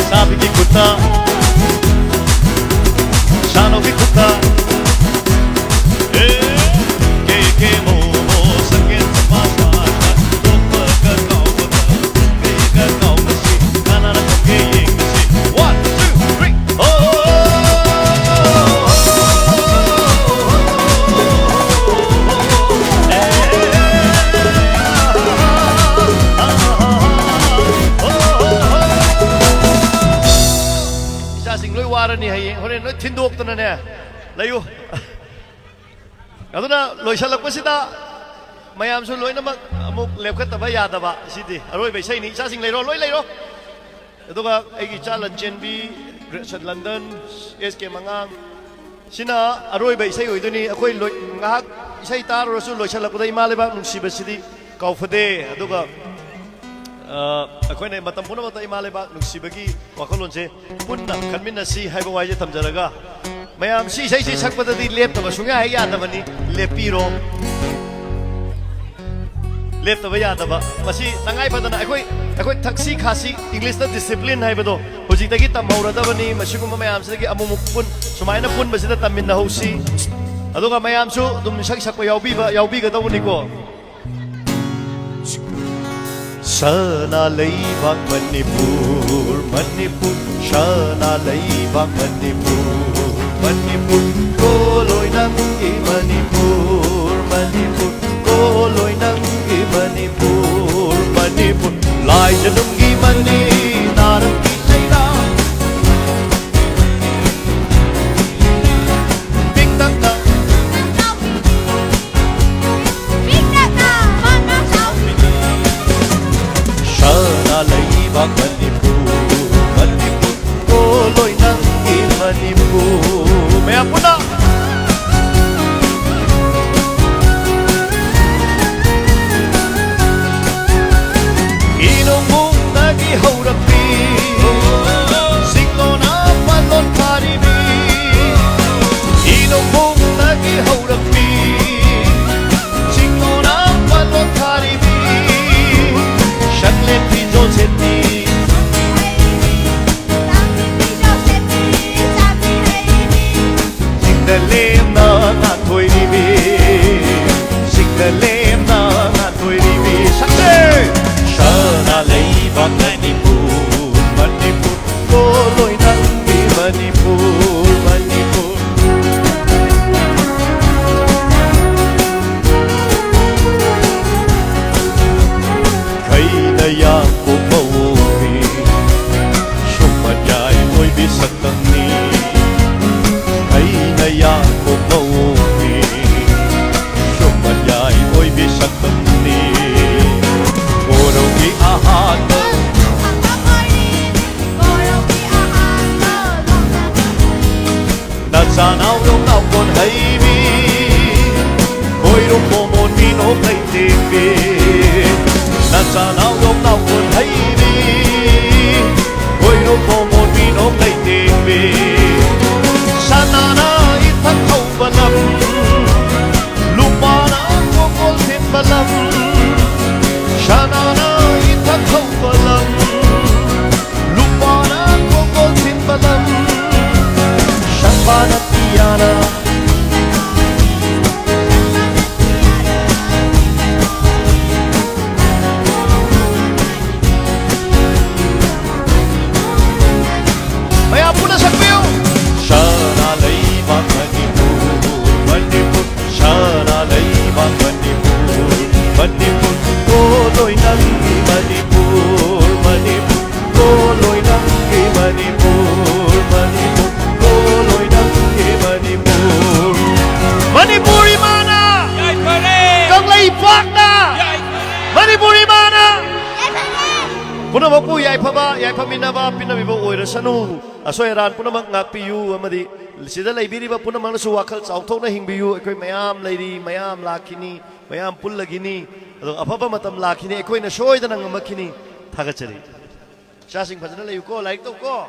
ꯁꯥꯕꯤꯒꯤ ꯈꯨꯠꯇ, ꯁꯥꯅꯣꯒꯤ ꯈꯨꯠꯇ꯫ ꯑꯦ, ꯀꯦ ꯀꯦ ꯃꯣ ꯃꯣ ꯁꯪꯒꯦꯠ ꯁꯄꯥ ꯁꯥ ꯁꯥ, ꯅꯣꯛꯄꯒ ꯀꯥꯎꯕꯒ, ꯀꯦꯒ ꯀꯥꯎꯅꯁꯤ, ꯀꯅꯥꯅ ꯈꯪꯒꯦ ꯌꯦꯡꯅꯁꯤ꯫ One, two, three, ꯑꯣ! ꯏꯆꯥꯁꯤꯡ ꯂꯣꯏ ꯋꯥꯔꯅꯤ ꯍꯌꯦꯡ, ꯍꯣꯔꯦꯟ ꯂꯣꯏ ꯊꯤꯟꯗꯣꯛꯇꯅꯅꯦ꯫ ꯂꯩꯌꯨ꯫ ꯑꯗꯨꯅ ꯂꯣꯏꯁꯤꯜꯂꯛꯄꯁꯤꯗ ꯃꯌꯥꯝꯁꯨ ꯂꯣꯏꯅꯃꯛ ꯑꯃꯨꯛ ꯂꯦꯞꯈꯠꯇꯕ ꯌꯥꯗꯕ꯫ ꯁꯤꯗꯤ ꯑꯔꯣꯏꯕ ꯏꯁꯩꯅꯤ꯫ ꯏꯆꯥꯁꯤꯡ ꯂꯩꯔꯣ, ꯂꯣꯏ ꯂꯩꯔꯣ꯫ ꯑꯗꯨꯒ ꯑꯩꯒꯤ ꯏꯆꯥ ꯂꯟꯆꯦꯟꯕꯤ, ꯒ꯭ꯔꯦꯁꯟ ꯂꯟꯗꯟ, ꯑꯦꯁ ꯀꯦ ꯃꯉꯥꯡ, ꯁꯤꯅ ꯑꯔꯣꯏꯕ ꯏꯁꯩ ꯑꯣꯏꯗꯣꯏꯅꯤ꯫ ꯑꯩꯈꯣꯏ ꯂꯣꯏ-, ꯉꯥꯏꯍꯥꯛ ꯏꯁꯩ ꯇꯥꯔꯨꯔꯁꯨ, ꯂꯣꯏꯁꯤꯜꯂꯛꯄꯗ ꯏꯃꯥ ꯂꯩꯕꯥꯛ ꯅꯨꯡꯁꯤꯕꯁꯤꯗꯤ ꯀꯥꯎꯐꯗꯦ꯫ ꯑꯗꯨꯒ, ꯑ, ꯑꯩꯈꯣꯏꯅ ꯃꯇꯝ ꯄꯨꯝꯅꯃꯛꯇ ꯏꯃꯥ ꯂꯩꯕꯥꯛ ꯅꯨꯡꯁꯤꯕꯒꯤ ꯋꯥꯈꯜꯂꯣꯟꯁꯦ ꯄꯨꯟꯅ ꯈꯟꯃꯤꯟꯅꯁꯤ ꯍꯥꯏꯕ ꯋꯥꯍꯩꯁꯦ ꯊꯝꯖꯔꯒ, ꯃꯌꯥꯝ ꯁꯤ ꯏꯁꯩꯁꯤ ꯁꯛꯄꯗꯗꯤ ꯂꯦꯞꯇꯕ ꯁꯨꯡꯌꯥ ꯍꯦꯛ ꯌꯥꯗꯕꯅꯤ꯫ ꯂꯦꯞꯄꯤꯔꯣ꯫ ꯂꯦꯞꯇꯕ ꯌꯥꯗꯕ꯫ ꯃꯁꯤ ꯇꯉꯥꯏ ꯐꯗꯅ ꯑꯩꯈꯣꯏ, ꯑꯩꯈꯣꯏ ꯊꯛꯁꯤ ꯈꯥꯁꯤ, ꯏꯪꯂꯤꯁꯇ ꯗꯤꯁꯤꯄ꯭ꯂꯤꯟ ꯍꯥꯏꯕꯗꯣ, ꯍꯧꯖꯤꯛꯇꯒꯤ ꯇꯝꯍꯧꯔꯗꯕꯅꯤ꯫ ꯃꯁꯤꯒꯨꯝꯕ ꯃꯌꯥꯝꯁꯤꯗꯒꯤ ꯑꯃꯨꯛꯃꯨꯛ ꯄꯨꯟ-, ꯁꯨꯃꯥꯏꯅ ꯄꯨꯟꯕꯁꯤꯗ ꯇꯝꯃꯤꯟꯅꯍꯧꯁꯤ꯫ ꯑꯗꯨꯒ ꯃꯌꯥꯝꯁꯨ ꯑꯗꯨꯝ ꯏꯁꯩ ꯁꯛꯄ ꯌꯥꯎꯕꯤꯕ, ꯌꯥꯎꯕꯤꯒꯗꯧꯕꯅꯤꯀꯣ꯫ ꯁꯅꯥ ꯂꯩꯕꯥꯛ ꯃꯅꯤꯄꯨꯔ, ꯃꯅꯤꯄꯨꯔ, ꯁꯅꯥ ꯂꯩꯕꯥꯛ ꯃꯅꯤꯄꯨꯔ, ꯃꯅꯤꯄꯨꯔ, ꯀꯣꯂꯣꯏ ꯅꯪꯒꯤ ꯃꯅꯤꯄꯨꯔ, ꯃꯅꯤꯄꯨꯔ, ꯀꯣꯂꯣꯏ ꯅꯪꯒꯤ ꯃꯅꯤꯄꯨꯔ, ꯃꯅꯤꯄꯨꯔ, ꯂꯥꯏꯖꯅꯨꯡꯒꯤ ꯃꯅꯤ, ꯅꯥꯔꯛꯀꯤ ꯆꯩꯔꯥ꯫ ꯄꯤꯛꯇꯛꯅ ꯁꯅꯥ ꯂꯩꯕꯥꯛ ꯃꯅꯤꯄꯨꯔ, ꯃꯅꯤꯄꯨꯔ, ꯀꯣꯂꯣꯏ ꯅꯪꯒꯤ ꯃꯅꯤꯄꯨꯔ꯫ ꯃꯌꯥꯝ ꯄꯨꯟꯅ꯫ ꯅꯣꯛ ꯂꯩꯇꯦꯡꯕꯤ, ꯅꯆꯥ ꯅꯥꯎ ꯌꯣꯛ ꯅꯥꯎ ꯀꯣꯟ ꯍꯩꯕꯤ, ꯀꯣꯏꯔꯣ ꯈꯣꯡꯉꯣꯟꯕꯤ ꯅꯣꯛ ꯂꯩꯇꯦꯡꯕꯤ꯫ ꯁꯅꯥꯅ ꯏꯊꯛ ꯊꯧꯕ ꯂꯝ, ꯂꯨꯄꯥꯅ ꯀꯣꯀꯣꯜ ꯊꯤꯟꯕ ꯂꯝ꯫ ꯁꯅꯥꯅ ꯏꯊꯛ ꯊꯧꯕ ꯂꯝ, ꯂꯨꯄꯥꯅ ꯀꯣꯀꯣꯜ ꯊꯤꯟꯕ ꯂꯝ꯫ ꯁꯪꯕꯥꯅ ꯄꯤꯌꯥꯅ ꯃꯌꯥꯝ ꯄꯨꯟꯅ ꯁꯛꯄꯤꯌꯨ꯫ ꯁꯅꯥ ꯂꯩꯕꯥꯛ ꯃꯅꯤꯄꯨꯔ, ꯃꯅꯤꯄꯨꯔ, ꯁꯅꯥ ꯂꯩꯕꯥꯛ ꯃꯅꯤꯄꯨꯔ, ꯃꯅꯤꯄꯨꯔ, ꯄꯣꯂꯣꯏ ꯅꯪꯒꯤ ꯃꯅꯤꯄꯨꯔ, ꯃꯅꯤꯄꯨꯔ, ꯄꯣꯂꯣꯏ ꯅꯪꯒꯤ ꯃꯅꯤꯄꯨꯔ, ꯃꯅꯤꯄꯨꯔ, ꯄꯣꯂꯣꯏ ꯅꯪꯒꯤ ꯃꯅꯤꯄꯨꯔ꯫ ꯃꯅꯤꯄꯨꯔ ꯏꯃꯥꯅ ꯌꯥꯏꯐꯔꯦ꯫ ꯀꯪꯂꯩꯄꯥꯛꯅ ꯌꯥꯏꯐꯔꯦ꯫ ꯃꯅꯤꯄꯨꯔ ꯏꯃꯥꯅ ꯄꯨꯝꯅꯃꯛꯄꯨ ꯌꯥꯏꯐꯕ, ꯌꯥꯏꯐꯃꯤꯟꯅꯕ ꯄꯤꯅꯕꯤꯕ ꯑꯣꯏꯔꯁꯅꯨ꯫ ꯑꯁꯣꯏ ꯑꯔꯥꯟ ꯄꯨꯝꯅꯃꯛ ꯉꯥꯛꯄꯤꯌꯨ ꯑꯃꯗꯤ ꯁꯤꯗ ꯂꯩꯕꯤꯔꯤꯕ ꯄꯨꯝꯅꯃꯛꯅꯁꯨ ꯋꯥꯈꯜ ꯆꯥꯎꯊꯣꯛꯅ ꯍꯤꯡꯕꯤꯌꯨ꯫ ꯑꯩꯈꯣꯏ ꯃꯌꯥꯝ ꯂꯩꯔꯤ, ꯃꯌꯥꯝ ꯂꯥꯛꯈꯤꯅꯤ, ꯃꯌꯥꯝ ꯄꯨꯜꯂꯒꯤꯅꯤ, ꯑꯗꯣ ꯑꯐꯕ ꯃꯇꯝ ꯂꯥꯛꯈꯤꯅꯤ꯫ ꯑꯩꯈꯣꯏꯅ ꯁꯣꯏꯗꯅ ꯉꯝꯃꯛꯈꯤꯅꯤ꯫ ꯊꯥꯒꯠꯆꯔꯤ꯫ ꯏꯆꯥꯁꯤꯡ ꯐꯖꯅ ꯂꯩꯌꯨꯀꯣ, ꯂꯥꯏꯔꯤꯛ ꯇꯧꯀꯣ꯫